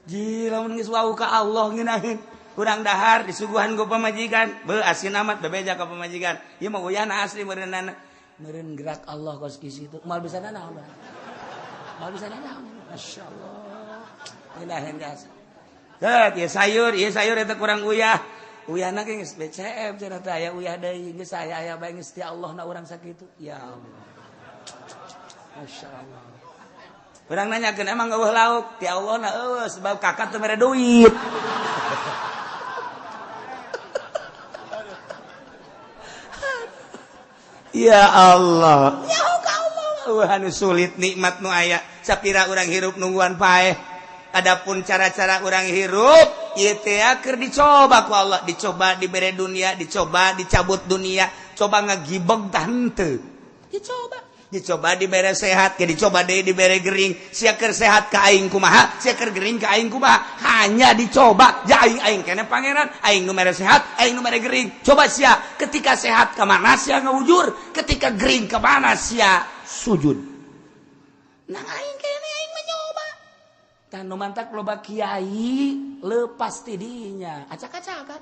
Ji lamun geus wau ka Allah ngeunaheun. Kurang dahar disuguhan ku pamajikan, beuh asin amat bebeja ka pamajikan. Ieu mah uyahna asli meureunana. Meureun gerak Allah kos kieu itu. Moal bisa nanaon. Moal bisa nanaon. Masyaallah. Ngeunaheun jasa. Teu ieu sayur eta kurang uyah. Uyahna ge geus BCM cenah teh aya uyah deui geus aya aya bae geus ti Allah na urang sakitu. Ya Allah. Masya Allah. Urang nanyakeun emang eueuh lauk ti Allah na eueuh sebab kakak teu mere duit. Ya Allah. Ya Allah. Anu sulit nikmat nu aya sapira urang hirup nungguan paeh. Adapun cara-cara urang hirup ieu teh keur dicoba ku Allah, dicoba dibere dunia, dicoba dicabut dunia, coba ngagibeg tah henteu. Dicoba. Dicoba dibere sehat, ke dicoba deui dibere gering. Sia keur sehat ka aing kumaha, sia keur gering ka aing kumaha. Hanya dicoba, ja aing aing keneh pangeran, aing nu mere sehat, aing nu mere gering. Coba sia ketika sehat ka mana sia ngawujur, ketika gering ka mana sia sujud. Nah aing keneh aing mencoba. Tah nu mantak loba kiai lepas ti dinya, acak-acakan.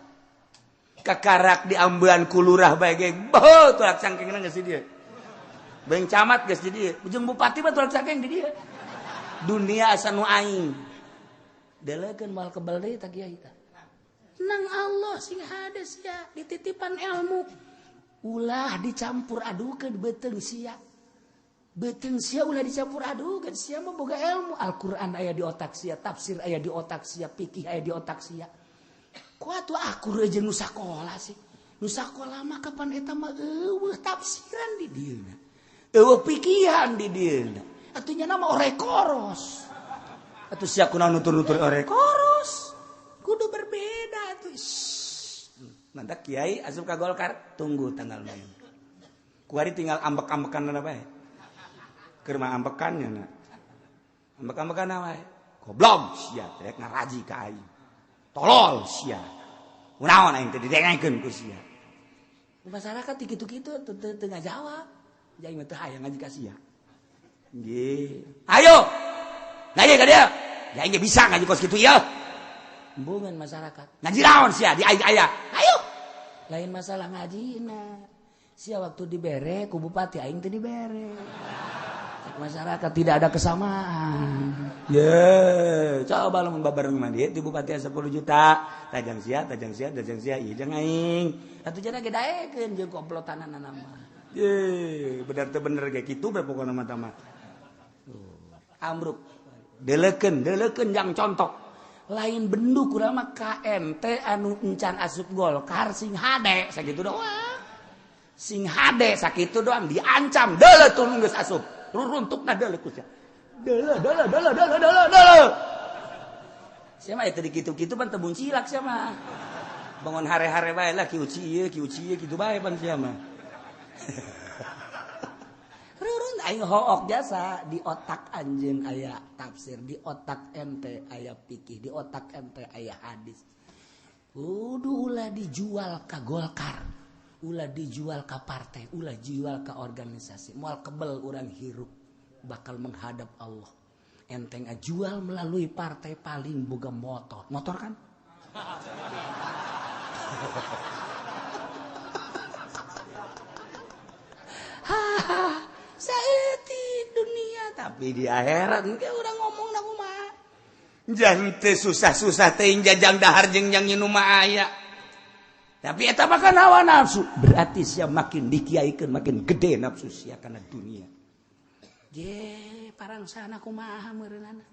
Kakarak diambean ku lurah bae ge, beuh tulak cangkengna geus di dieu. Beng camat geus di dieu, jeung bupati mah tulak cangkeng di dieu. Dunia asa nu aing. Delekeun moal kebel deui tah kiai tah. Nang Allah sing hade sia dititipan ilmu. Ulah dicampur adukeun beuteung sia. Beuteung sia ulah dicampur adukeun, sia mah boga ilmu. Al-Qur'an aya di otak sia, tafsir aya di otak sia, fikih aya di otak sia. Ku atuh akur jeung nu sakola sih. Nu sakola mah kapan eta mah eueuh tafsiran di dieuna. Eueuh pikihan di dieuna. Atuh nya nama orekoros. Atuh sia kunaon nutur-nutur orekoros. Kudu berbeda atuh. Mantak kiai asup ka Golkar, tunggu tanggal main. Kuari tinggal ambek-ambekan bae. Keur mah ambekannya na. Ambek-ambekan wae. Goblok sia rek ngaraji ka aing. Tolol sia. Kunaon aing teh didengekeun ku sia. Masyarakat kitu-kitu teu ngajawab. Jadi mah teu hayang ngaji ka sia. Nggih. Ayo. Ngaji ka dieu. Ya aing bisa ngaji kos kitu ieu. Embungan masyarakat. Ngaji naon sia di aing aya. Ayo. Lain masalah ngajina. Sia waktu dibere ku bupati aing teu dibere. Masyarakat tidak ada kesamaan. Ye, coba lamun babareng mah di bupati 10 juta, tajang sia, tajang sia, tajang sia, ieu jeung aing. Atuh jana ge daekeun jeung komplotanana mah. Ye, bener teu bener ge kitu bae pokona mah tah mah. Amruk. Delekeun, delekeun jang contok. Lain bendu kurang mah KMT anu encan asup Golkar sing hade sakitu doang. Sing hade sakitu doang diancam deuleu tuh geus asup. Runtukna deuleu ku sia. Deuleu deuleu deuleu deuleu deuleu deuleu. Sia mah eta dikitu-kitu pan teu muncilak sia mah. Bangun hare-hare bae lah kieu ieu kieu ieu kitu bae pan sia mah. Rurun aing hook jasa di otak anjeun aya tafsir, di otak ente aya fikih, di otak ente aya hadis. Kudu ulah dijual ka Golkar, ulah dijual ka partai, ulah jual ka organisasi. Moal kebel urang hirup bakal menghadap Allah. Enteng jual melalui partai paling boga motor. Motor kan? Hahaha, saeutik dunia tapi di akhirat engke urang ngomong na kumaha. Jang teu susah-susah teuing jajang dahar jeung jang nginum mah aya. Tapi eta mah kan hawa nafsu. Berarti sia makin dikiaikeun makin gede nafsu sia kana dunia. Ye, parangsana kumaha meureunana.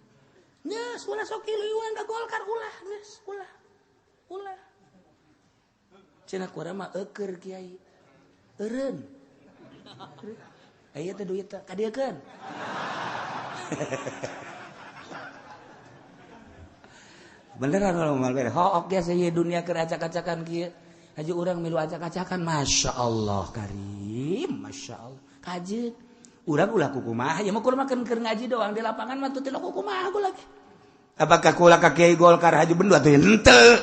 Geus ulah sok iluan ka Golkar ulah geus ulah. Ulah. Cenah kurang mah eueur kiai. Eureun. Aya teh duit teh kadieukeun. Beneran kalau mal bere hook biasa ieu dunia keur acak-acakan kieu. Haji urang milu acak-acakan Masya Allah karim, Masya Allah. Kajeun urang ulah kukumaha, ya mah kudu mah keur ngaji doang di lapangan mah teu kukumaha gua lagi. Apakah kula ka kiai Golkar haji bendu atuh henteu.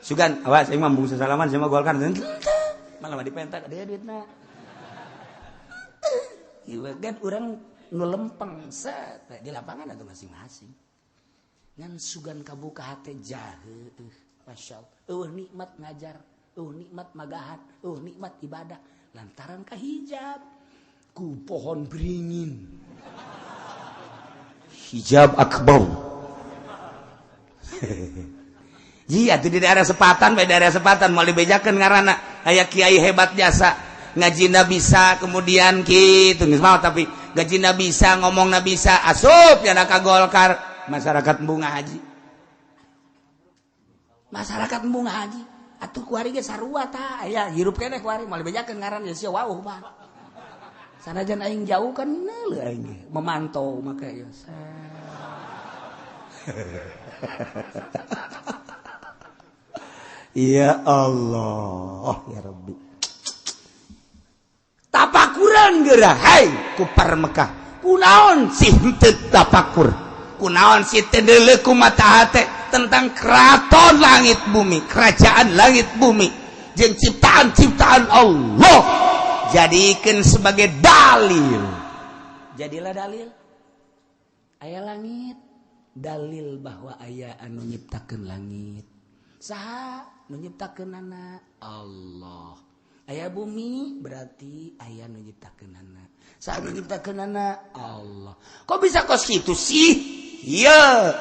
Sugan awas aing mah embung sasalaman sama Golkar henteu. Malah mah dipentak dia duitna. Ieu kan urang nu lempeng set di lapangan atuh masing-masing. Ngan sugan kabuka hate jahe Masya Allah. Eueuh nikmat ngajar, eueuh nikmat magahan, eueuh nikmat ibadah lantaran kahijab ku pohon beringin. Hijab akbar. Iya tuh di daerah Sepatan bae, daerah Sepatan mau dibejakeun ngaranna, aya kiai hebat jasa, ngajina bisa, kemudian kitu geus mau, tapi ngajina bisa, ngomongna bisa, asup ya ka Golkar. Masyarakat embung ngaji, masyarakat embung ngaji atuh. Kuari ge sarua tah, aya hirup keneh kuari, moal dibejakeun ngaran ya sia wauh mah. Sanajan aing jauh kan neuleuh, aing ge memantau maka ya. Ya Allah ya Rabbi, tapakuran geura hai kupar Mekah. Kunaon sih henteu tapakur? Kunaon sih teu deuleu ku mata hate tentang keraton langit bumi, kerajaan langit bumi jeung ciptaan-ciptaan Allah? Jadikan sebagai dalil, jadilah dalil. Aya langit, dalil bahwa aya anu nyiptakeun langit. Saha nu nyiptakeunana? Allah. Aya bumi, berarti aya nu nyiptakeunana. Saha nu nyiptakeunana? Allah. Kok bisa kos kitu sih? Iya,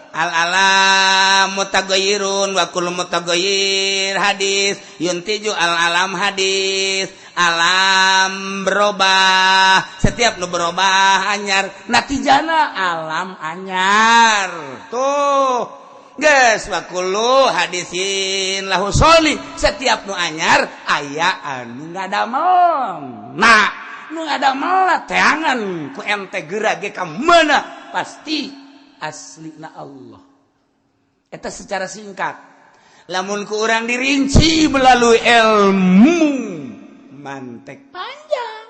al alam mutaghayyirun wa kullu mutaghayyir hadis, yuntiju al alam hadis. Alam berubah, setiap nu berubah anyar, natijana alam anyar tuh. Geus, wa kullu hadisin lahu soli, setiap nu anyar aya anu ngadamel. Nah, nu ngadamel teangan ku ente geura ge ka mana, pasti aslina Allah. Eta secara singkat. Lamun ku urang dirinci melalui ilmu mantek panjang.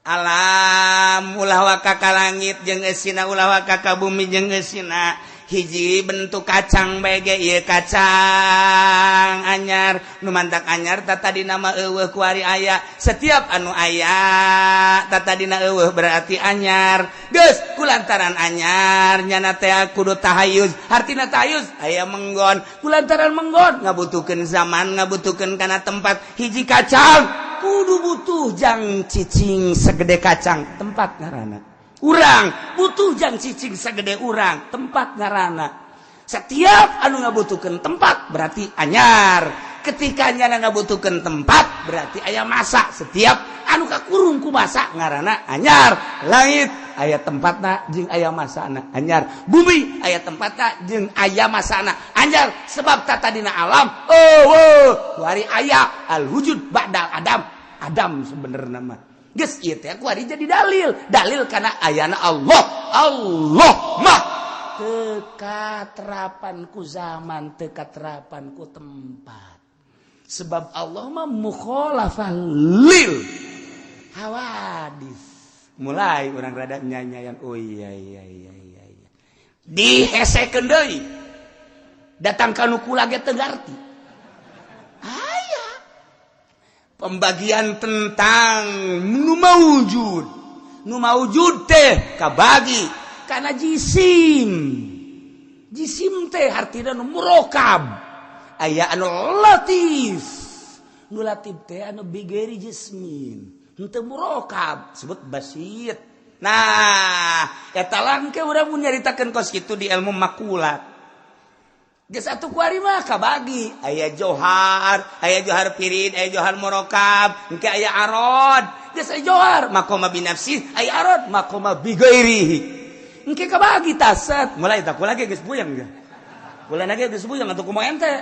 Alam ulah waka ka langit jeung eusina, ulah waka ka bumi jeung eusina. Hiji bentuk kacang bae ge, ieu kacang anyar, nu mantak anyar tah tadina mah eueuh, kuari aya. Setiap anu aya tah tadina eueuh, berarti anyar. Geus, kulantaran anyar nyana teh kudu tahayuz. Hartina tahayuz aya menggon. Kulantaran menggon ngabutuhkeun zaman, ngabutuhkeun kana tempat. Hiji kacang kudu butuh jang cicing segede kacang, tempat ngaranna. Urang butuh jang cicing segede urang, tempat ngarana. Setiap anu ngabutuhkeun tempat berarti anyar. Ketika nyana ngabutuhkeun tempat berarti aya masa. Setiap anu kakurung ku masa ngaranna anyar. Langit aya tempatna jeung aya masana, anyar. Bumi aya tempatna jeung aya masana, anyar. Sebab tata dina alam oh, kuari aya al wujud ba'dal adam. Adam sebenarnya mah geus ieu teh kuari jadi dalil, dalil karena ayana Allah. Allah mah teu katerapan ku zaman, teu katerapan ku tempat, sebab Allah mah mukhalafah lil hawadis. Mulai orang rada nyanyian, oh iya iya iya iya iya, dihesekeun deui, datang ka nu kula ge teu ngarti. Aya pembagian tentang nu maujud. Nu maujud teh kabagi karena jisim. Jisim teh artinya nu murokab, aya anu latif. Nu latif teh anu bigeri jismin, henteu murokab, sebut basit. Nah, eta langke urang mun nyaritakeun kos kitu di ilmu makulat. Geus atuh kuari mah kabagi, aya johar, aya johar pirid, aya johar murokab, engke aya arod. Geus, aya johar maqama binafsi, aya arod maqama bigairihi. Engke kabagi taset, mulai tak kula ge geus puyeng ge. Kula ge geus puyeng atuh, kumaha ente?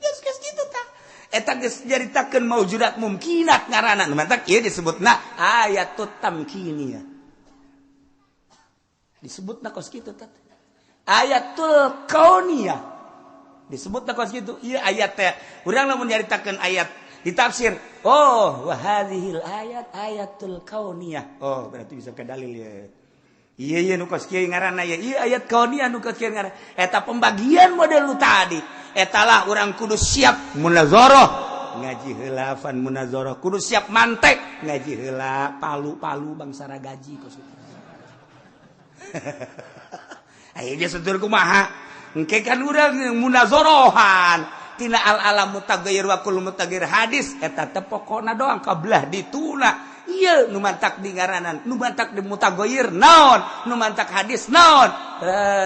Geus geus kitu tah. Eta geus nyaritakeun maujudat mumkinat ngaranna. Nu mantak ieu disebutna ayatut tamkiniyah. Disebutna kos kitu tah. Ayatul kauniyah disebut kos gitu. Iya, ayat teh urang lamun nyaritakeun ayat ditafsir, oh, wa hadhil ayat ayatul kauniyah, oh berarti bisa ke dalil ya. Iya iya, nu kos kieu ngaranna ya. Iya, ayat kauniyah nu kos kieu ngaranna. Eta pembagian model nu tadi. Eta lah urang kudu siap munazarah, ngaji heula fan munazarah, kudu siap mantek, ngaji heula palu-palu bangsa gaji kos kitu. Ayo dia setur kumaha? Engke kan urang munazarahan tina al alam mutaghayyir wa kullu mutaghayyir hadis. Eta teh pokona doang kabelah dituna. Ieu nu mantak di ngaranan, nu mantak di mutaghayyir naon, nu mantak hadis naon.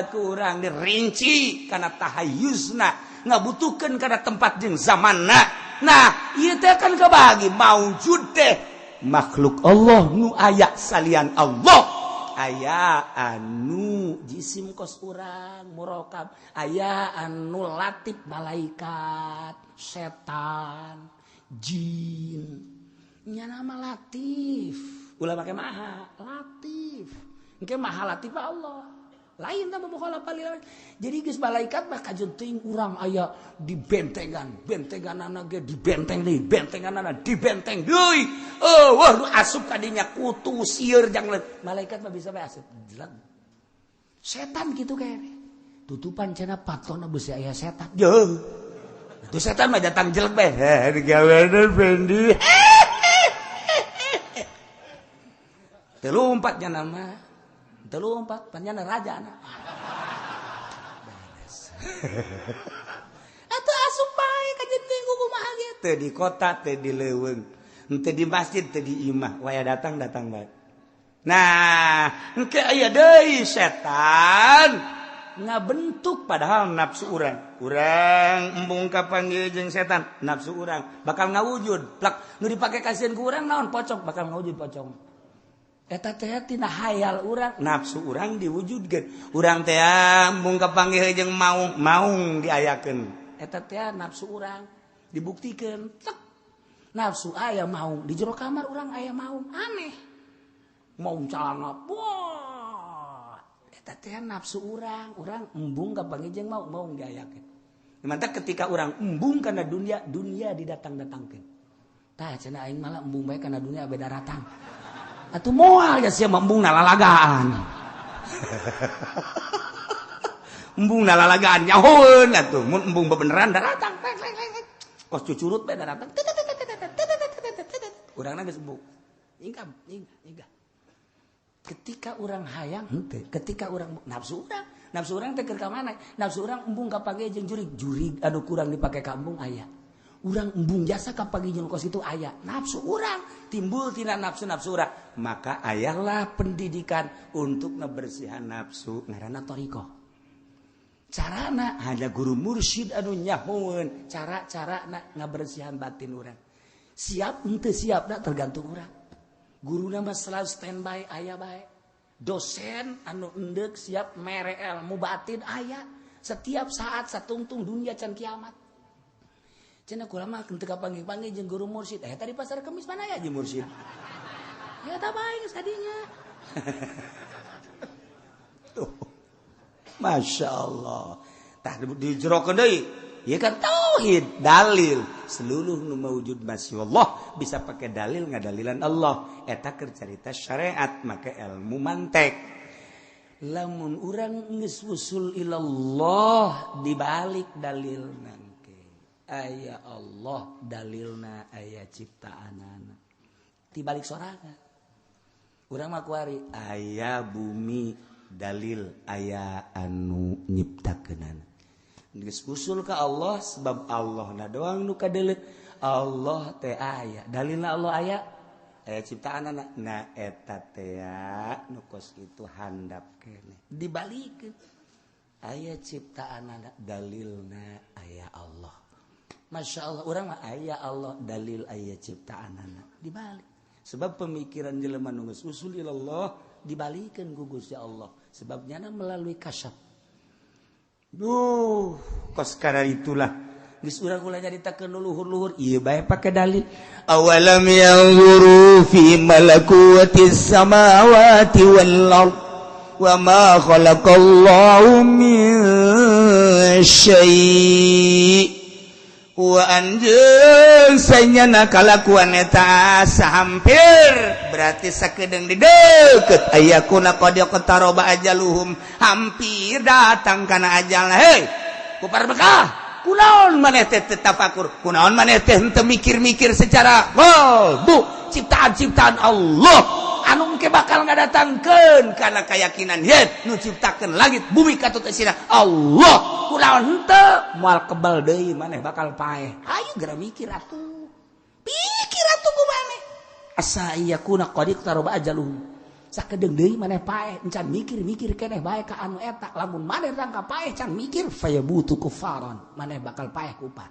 Kurang dirinci karena tahayuzna ngabutuhkeun kana tempat jeung zamanna. Nah, ieu teh kan kebagi maujud teh makhluk Allah nu aya salian Allah. Aya anu jisim kos urang murokab, aya anu latif malaikat, setan, jin. Nya nama latif. Ulah make maha, latif. Engke maha latif Allah. Lain tambah mukhalafah lil. Jadi geus malaikat mah kajeun teuing urang aya di bentengan, bentenganana ge di benteng deui, bentenganana di benteng deui. Oh, wah nu asup ka dinya kutu sieur jang malaikat mah bisa bae asup. Jelag. Setan kitu kene. Tutupan cenah patona beusi aya setan. Jeuh. Itu setan mah datang jelek bae. Heh, digawean Fendi. Teu lumpat nya nama. Telumpat panjana raja anak. Beres. Atuh asup bae ka jenting kumaha ge teu di kota teu di leuweung, teu di masjid teu di imah, waya datang datang bae. Nah, engke aya deui setan ngabentuk padahal nafsu urang. Urang embung kapanggih jeung setan, nafsu urang bakal ngawujud. Plak nu dipake kasihan ku urang naon pocong bakal ngawujud pocong. Eta teh tina hayal urang, nafsu urang diwujudkeun. Urang teh embung kapanggih jeung maung, maung diayakeun. Eta teh nafsu urang dibuktikeun. Tek. Nafsu aya maung di jero kamar urang aya maung, aneh. Maung calana. Wah. Eta teh nafsu urang, urang embung kapanggih jeung maung, maung diayakeun. Mantap ketika urang embung kana dunia, dunia didatang-datangkeun. Tah cenah aing malah embung bae kana dunia beda ratang. Atuh moal ya sia embung nalalagaan. Embung nalalagaan nyahoeun atuh mun embung bebeneran daratang. Kos cucurut bae daratang. Urangna geus embung. Nyingkam, nyingkah. Ketika urang hayang henteu, ketika urang nafsu urang teh keur ka mana? Nafsu urang embung ka page jeung jurig, jurig anu kurang dipake ka embung aya. Urang embung jasa ka pagi jeung kos itu aya. Nafsu urang timbul tina nafsu-nafsu urang, maka ayalah pendidikan untuk ngebersihan nafsu ngaranna thariqah. Carana hanya guru mursyid anu nyahoeun cara-carana ngabersihan batin urang. Siap henteu siapna tergantung urang. Guruna mah selalu standby aya bae. Dosen anu endeuk siap mere ilmu batin aya setiap saat satungtung dunia can kiamat. Cenah kula mah teu kapanggih-panggih jeung guru mursyid. Eh tadi pasar Kemis mana ya jeung mursyid? Ya ta bae geus tadinya. Tuh. Masya Allah. Tah dijerokeun deui. Ieu kan tauhid, dalil. Seluruh nu maujud masya Allah bisa pakai dalil ngadalilan Allah. Eta keur carita syariat make ilmu mantek. Lamun urang geus usul ilallah dibalik dalilna. Aya Allah dalilna aya ciptaanana tibalik sorangan urang mah kuari aya bumi dalil aya anu nyiptakeunana geus usul ka Allah sebab Allahna doang nu kadeuleu Allah teh aya dalilna Allah aya aya ciptaanana na eta teh nu kos kitu handap keneh dibalikeun aya ciptaanana dalilna aya Allah. Masya Allah, orang mah aya Allah dalil aya ciptaanana dibalik. Sebab pemikiran jelema nu geus usul ilallah dibalikeun ku Gusti Allah. Sebab nyana melalui kasyaf. Duh, kos kana itulah. Geus urang ulah nyaritakeun luhur-luhur, ieu bae pake dalil. Awalam yanzuru fi malakutis samawati wal ard wa ma khalaqallahu min syai'. Wa anjeun sanyana kalakuan eta sahampir berarti sakedeung di deukeut ayakuna qad qataroba ajaluhum hampir datang kana ajalna. Hei kupar Mekah kunaon maneh teh tafakur kunaon maneh teh henteu mikir-mikir secara qalbu ciptaan-ciptaan Allah anu engke bakal ngadatangkeun kana keyakinan yen nu ciptakeun langit bumi katut eusina Allah kunaon henteu moal kebal deui maneh bakal paeh. Ayo geura mikir atuh, pikir atuh ku maneh asa yakuna qad iqtaraba ajaluhum. Sakedeung deui maneh paeh encan mikir-mikir keneh bae ka anu eta. Lamun maneh rangka paeh can mikir fayabutu kufaron, maneh bakal paeh kupat.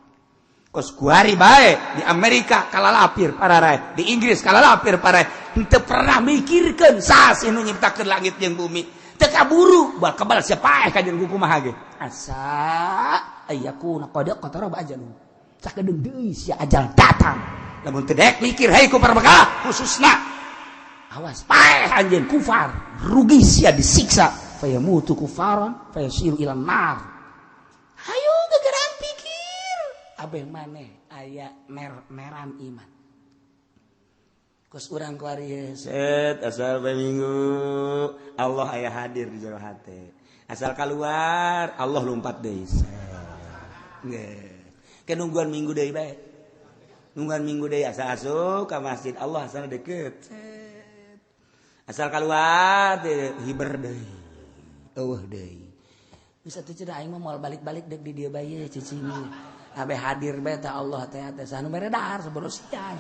Kos kuari bae di Amerika kalalapir pararae, di Inggris kalalapir parae. Henteu pernah mikirkeun saha sih nu nyiptakeun langit jeung bumi. Teu kaburu bakal kebal sia paeh ka jeung kumaha ge. Asa ayakuna qad qataraba ajaluhum. Sakedeung deui sia ajal datang. Lamun teu daek mikir hei ku parbekal khususna awas paeh anjeun kufar, rugi sia disiksa fayamutu kufaran fayasiru ila nar. Hayu gegeran pikir abeh maneh aya mer-meran iman. Kos urang kuari set asal bae minggu Allah aya hadir di jero hate. Asal keluar Allah lompat deui. Nggih. Ke nungguan minggu deui bae. Nungguan minggu deui asa asup ka masjid Allah asal deket. Asal keluar hiber deui. Eueuh deui. Bisa teh cenah aing mah moal balik-balik deuk di dieu bae cicing. Abe hadir bae teh Allah teh teh sanu mere dahar saborosian.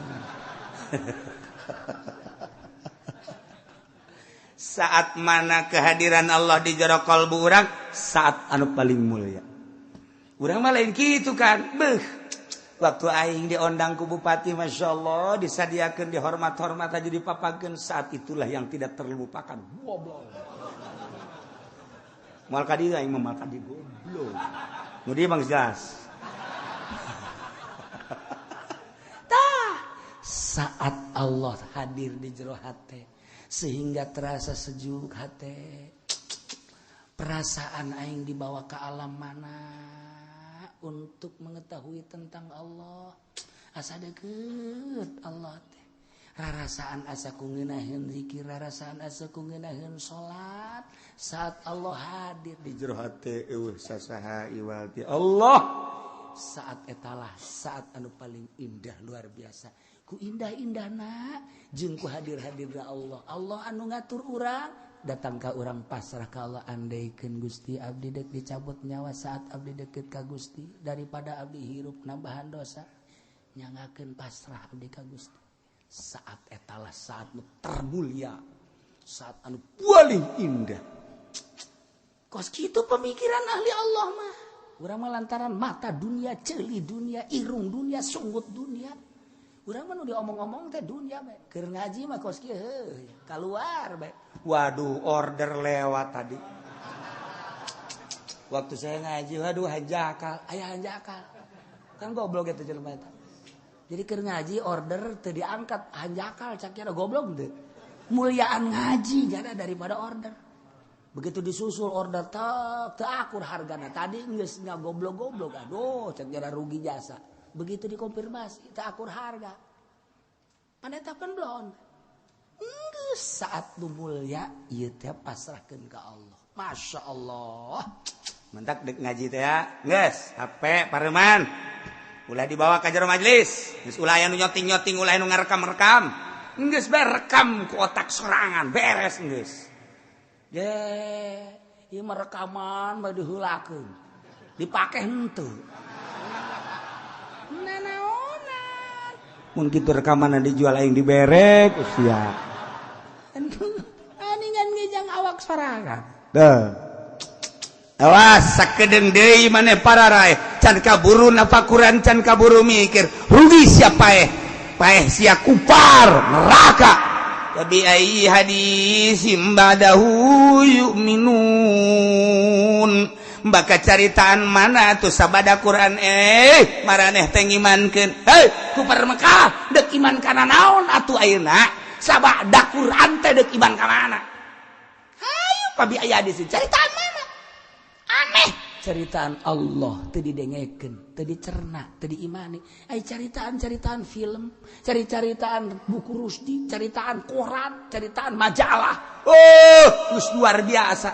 Saat mana kehadiran Allah di jero kalbu urang, saat anu paling mulia. Urang mah lain kitu kan. Beuh. Waktu aing diondang ku bupati, Masya Allah, disadiakeun dihormat-hormat aja dipapakeun, saat itulah yang tidak terlupakan. Goblok. Moal ka dieu aing mah moal ka dieu goblok. Nu dieu mah jelas. Tah, saat Allah hadir di jero hate sehingga terasa sejuk hate. Perasaan aing dibawa ke alam mana untuk mengetahui tentang Allah. Asa deukeut Allah teh. Rarasaan asa ku ngeunaheun zikir, rarasaan asa ku ngeunaheun salat. Saat Allah hadir di jero hate eueuh sasaha iwal ti Allah. Saat etalah saat anu paling indah luar biasa. Ku indah-indahna jeung ku hadir-hadirna Allah. Allah anu ngatur urang, datang ka urang pasrah ka Allah. Andaikeun Gusti abdi deuk dicabut nyawa saat abdi deukeut ka Gusti, daripada abdi hirup nambahan dosa, nyangakeun pasrah abdi ka Gusti. Saat etalah saat nu termulia, saat anu paling indah. Kos kitu pemikiran ahli Allah mah. Urang mah lantaran mata dunia, ceuli dunia, irung dunia, sunggut dunia. Urang mah nu diomong-omong teh dunia bae. Keur ngaji mah kos kieu heuh, kaluar bae. Waduh, order lewat tadi. Waktu saya ngaji, waduh hanjakal, aya hanjakal. Kan goblok eta jelema eta. Jadi keur ngaji order teu diangkat, hanjakal cak kira goblok teu. Muliaan ngaji jada daripada order. Begitu disusul order teu akur hargana. Tadi geus ngagoblok-goblok, aduh cak jara rugi jasa. Begitu dikonfirmasi teu akur harga. Paneta pan belon. Geus saat nu mulia ieu teh pasrahkeun ka Allah. Masya Allah. Mentak dek ngaji teh ya. Geus, HP pareman. Ulah dibawa ka jero majelis. Geus ulah aya nu nyoting-nyoting, ulah anu ngarekam-rekam. Geus bae rekam ku otak sorangan, beres geus. Ye, ieu mah rekaman bae diheulakeun. Dipake henteu. Nanaonan. Mun kitu rekaman dijual aing diberek usia. Aningan ngejang awak sorangan. Duh. Awas sakedeung deui maneh pararae. Can kaburu nafakuran, can kaburu mikir. Rugi sia paeh. Paeh sia kupar neraka. Tapi ai hadisim ba'dahu yu'minun. Baka caritaan mana tuh sabada Quran maraneh teh ngimankeun. Hei, kupar Mekah deuk iman kana naon atuh ayeuna? Sabada Quran teh deuk iman ka mana? Hayu pabi aya di caritaan mana? Aneh. Caritaan Allah teu didengekeun, teu dicerna, teu diimani. Ai caritaan-caritaan film, cari-caritaan buku Rusdi, caritaan koran, caritaan majalah. Oh, geus luar biasa.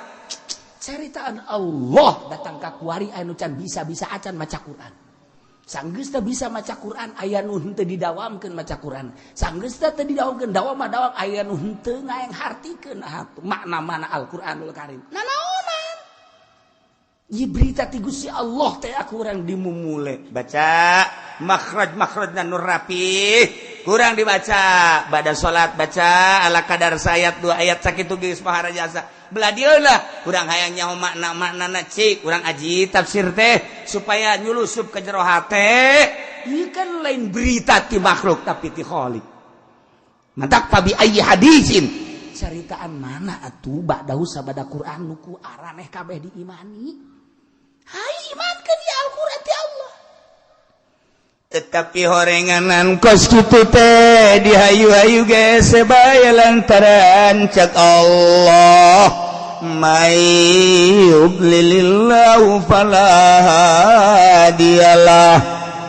Caritaan Allah datang ka kuari anu can bisa-bisa acan maca Quran. Sanggeus teu bisa maca Quran aya nu henteu didawamkeun maca Quran. Sanggeus teu didawamkeun dawam mah dawam aya nu henteu ngaenghartikeun makna mana Al-Qur'anul Karim. Nanaonan? Ieu berita ti Gusti Allah teh aku urang dimumule. Baca makhraj-makhrajna nu rapih. Kurang dibaca pada salat, baca ala kadar saayat dua ayat, sakitu geus pohara jasa. Belah dieu lah kurang hayang nyaho makna-maknana, cik urang aji tafsir teh supaya nyulusup ke jero hate. Ieu kan lain berita ti makhluk, tapi ti Khalik. Mantak fabi ayyi hadisin, caritaan mana atuh ba'dahu sabada Quran nu ku araneh kabeh diimani? Hai, imankeun ya Al-Quran ti Allah. Tetapi horenganan kos kitu teh dihayu-hayu ge sebaya lantaran cak Allah, may yudlilillahu fala hadiyalah.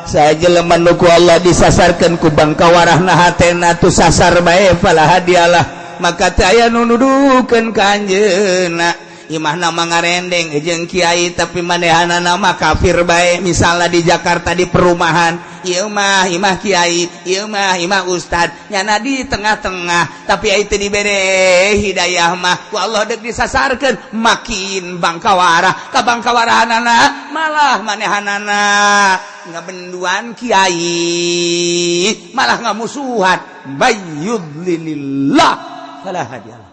Sajelema nu ku Allah disasarkeun ku bangkawarahna hatena tu sasar bae, fala hadiyalah, maka teu aya nu nuduhkeun ka anjeunna. Imahna mah ngarendeng jeung kiai, tapi manehanana mah kafir bae. Misalnya di Jakarta di perumahan ieu mah imah kiai, ieu mah imah ustad, nyana di tengah-tengah, tapi itu dibere hidayah mah ku Allah, dek disasarkeun makin bangkawara ka bangkawarahanana, malah manehanana ngabenduan kiai, malah ngamusuhan. Mayyudlilillah fala hadiyalah.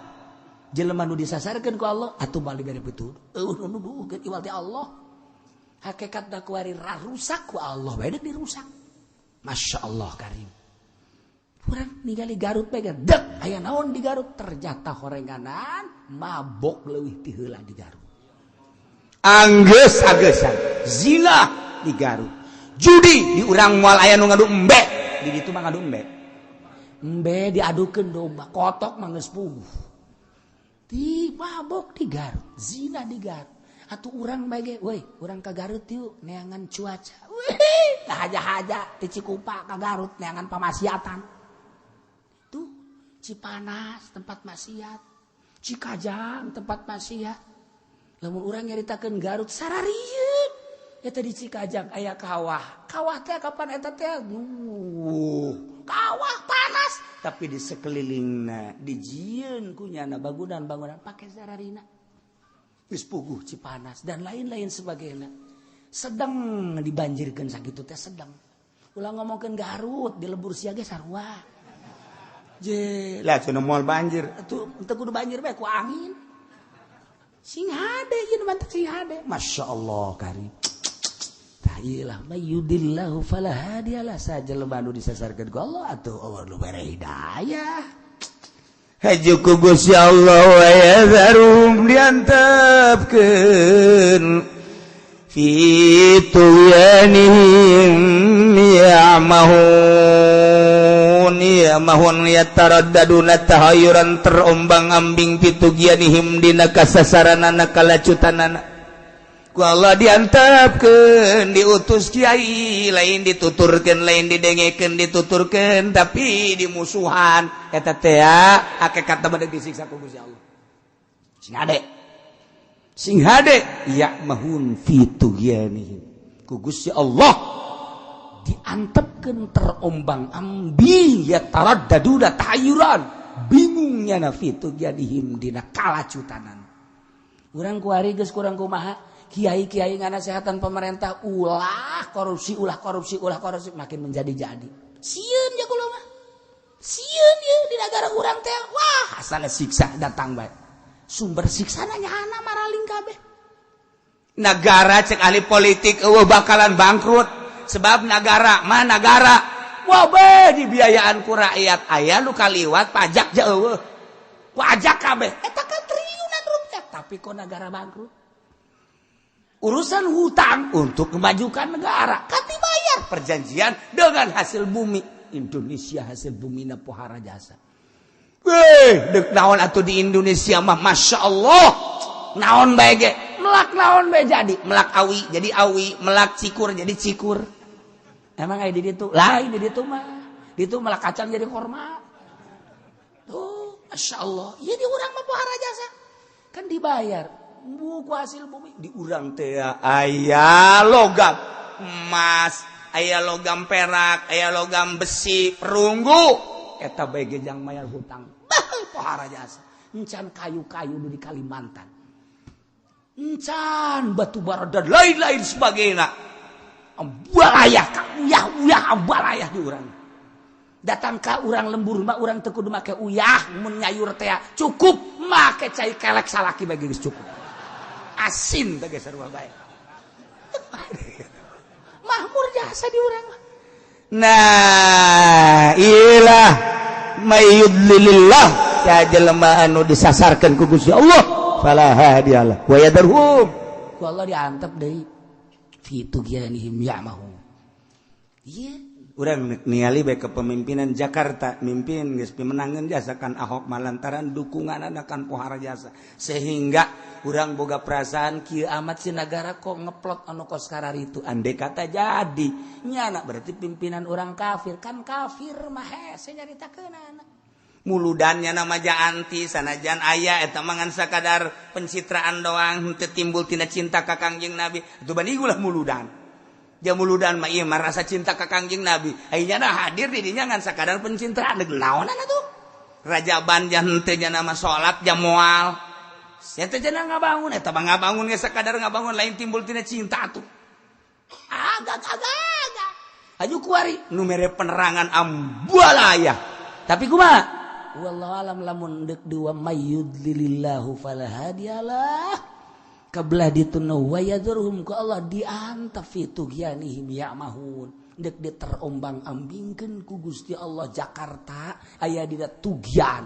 Jelema nu disasarkeun ku Allah atuh moal dibere petunjuk, eueuh nu nuduhkeun iwal ti Allah. Hakikat da kuari rusak ku Allah bae, deuk dirusak. Masya Allah karim. Urang ningali Garut bae, dek aya naon di Garut? Ternyata horenganan mabok leuwih ti heula di Garut. Anggeus agesan zina di Garut, judi di urang moal aya nu ngadu embe, di ditu mah ngadu embe. Embe diadukeun domba kotok mah geus puguh. Di mabok di Garut, zina di Garut. Atuh urang bae ge, woi, urang ka Garut yuk neangan cuaca. Wih, haja-haja ti Cikupa ka Garut neangan pamaksiatan. Tuh, Cipanas tempat maksiat, Cikajang tempat maksiat. Lamun urang nyaritakeun Garut sararieun. Eta di Cikajang aya kawah. Kawah teh kapan eta teh? Kawah panas, tapi di sekelilingna dijieun ku nyana bangunan-bangunan pake sararina. Geus puguh Cipanas dan lain-lain sebagainya. Sedang dibanjirkeun sakitu teh sedang. Ulah ngomongkeun Garut di lembur sia ge sarua. Je, lah cenah moal banjir. Atuh teu kudu banjir bae, ku angin. Sing hade ieu mantak sing hade. Masya Allah karim. Tah ieu lah, mayyudillahu fala hadiyalah. Sajelema nu disasarkeun ku Allah atuh Allah nu bere hidayah. Haju ku Gusti Allah wa yadharum, diantepkeun fi tughyanihim ya'mahun. Ya'mahun yataraddaduna tahayyuran, terombang-ambing, fi tughyanihim dina kasasaranana, kalacutanana. Ku Allah diantepkeun, diutus kiai, lain dituturkeun, lain didengekeun, dituturkeun tapi dimusuhan. Eta teh hakikat mah disiksa ku Gusti Allah. Sing hade, sing hade, ya'mahun fi tughyanihim, ku Gusti Allah diantepkeun terombang ambing, ya taraddaduna tahayyuran, bingungnya na, fi tughyanihim dina kalacutanan. Urang kuari geus kurang kumaha, kiai-kiai nganasehatan pemerintah ulah korupsi, ulah korupsi, ulah korupsi, makin menjadi-jadi. Sieun ya kula mah, sieun ya di negara urang teh. Wah, asal siksa datang bae, sumber siksa nyana maraling kabeh. Negara cek ahli politik eueuh bakalan bangkrut, sebab negara mah negara wah be dibiayaan ku rakyat, aya nu kaliwat pajak ja eueuh, pajak kabeh eta kan triliunan rupiah, tapi kok negara bangkrut? Urusan hutang untuk memajukan negara kan dibayar perjanjian dengan hasil bumi Indonesia, hasil bumi na pohara jasa. Weh, dek naon atuh di Indonesia mah, masya Allah, naon bae ge melak, naon bae jadi. Melak awi jadi awi, melak cikur jadi cikur. Emang aya di ditu? Lain di ditu mah, di ditu melak kacang jadi korma tuh. Masya Allah ya, di urang mah pohara jasa kan dibayar buku hasil bumi. Di urang teh aya logam emas, aya logam perak, aya logam besi, perunggu, eta bae ge jang mayar hutang. Bah, pohara jasa. Encan kayu-kayu di Kalimantan, encan batu bara dan lain-lain sebagainya, ambalayah, uyah uyah, ambalayah di urang. Datang ka urang lembur mah urang teu kudu make uyah mun nyayur teh cukup make cai kelek salaki bagi geus cukup. Asin teh geus sarua bae. Mahmur jasa di urang. Nah, ilah mayyudlilillah ya jelema anu disasarkeun ku Gusti Allah fala hadiyalah wa yadarhum. Ku Allah diantep deui fi tughyanihim ya'mahu. Ieu urang ningali bae kepemimpinan Jakarta mimpin geus pimenangeun jasa kan Ahok malantaran dukunganna kan pohara jasa sehingga urang boga perasaan kieu amat si nagara kok ngeplot anu kos kararitu andai kata jadi nyana berarti pimpinan orang kafir kan kafir mah hese nyaritakeunana muludannya nama anti sanajan aya eta mah ngan sakadar pencitraan doang henteu timbul tina cinta ka Kangjeng Nabi atuh bani ulah muludan. Muludan mah ieu mah rasa cinta ka Kangjeng Nabi. Ayeuna hadir di dinya ngan sakadar pencitraan deuk naonan atuh. Rajaban jan henteu nya mah salat jam moal. Sia teh cenah ngabangun eta mah ngabangun ge sakadar ngabangun lain timbul tina cinta atuh. Agak agak. Aju kuari nu mere penerangan ambualaya. Tapi kumaha? Wallahu alam lamun deuk dua mayyudlilillahu fala hadiyalah. Kebelah dituna wa yadurhum ku Allah diantep fi tughyanihim ya'mahun. Dek diterombang-ambingkeun ku Gusti Allah Jakarta aya dina tugyan.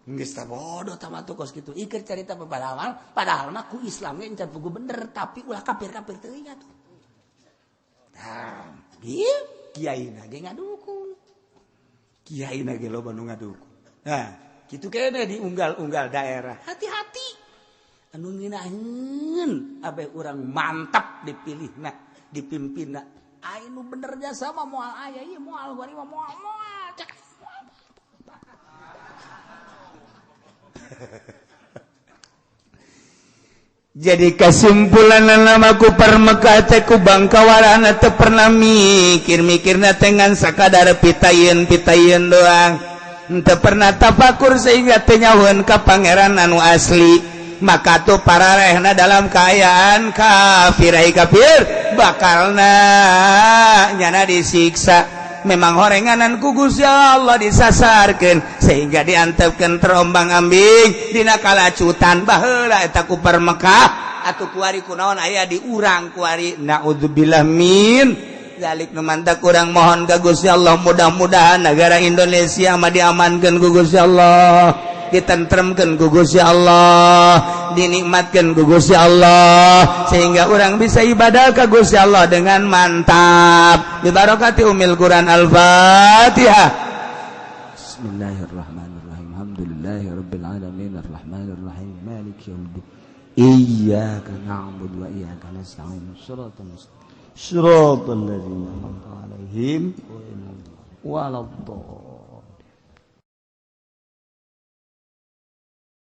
Geus tah bodoh tah mah kos kitu. Ieu carita padahal padahal mah ku Islam ge encan pugu bener tapi ulah kafir-kafir teuing atuh. Tah, ieu kiaina ge ngadukung. Kiaina ge loba nu ngadukung. Nah, kitu kene di unggal-unggal daerah. Hati-hati. Anu ngeunaheun abeh urang mantap dipilihna dipimpinna aya nu bener jasa mah moal aya ieu moal gua mah moal moal cek. Jadi kesimpulan namaku permekah teh ku bangkawarana teu pernah mikir-mikirna teh ngan sakadar pitayeun-pitayeun doang. Teu pernah tafakur sehingga teu nyahueun ka pangeran anu asli. Maka tuh para rehna dalam keayaan kafir ai kafir bakalna nyana disiksa. Memang horenganan ku Gusti Allah disasarkeun sehingga diantepkeun terombang-ambing dina kalacutan baheula eta ku Mekah atuh kuari kunaon aya di urang kuari naudzubillah min zalik. Nu mantak urang mohon ka Gusti Allah mudah-mudahan negara Indonesia mah diamankeun ku Gusti Allah, ditentremkeun ku Gusti Allah, dinikmatkeun ku Gusti Allah sehingga orang bisa ibadah ka Gusti Allah dengan mantap. Bi barakati umil Quran. Al-Fatihah. Bismillahirrahmanirrahim. Alhamdulillahirabbil alamin arrahmanirrahim maliki yaumiddin. Iyyaka na'budu wa iyyaka nasta'in. Shiratal mustaqim. Shiratal ladzina an'amta 'alaihim waladdallin.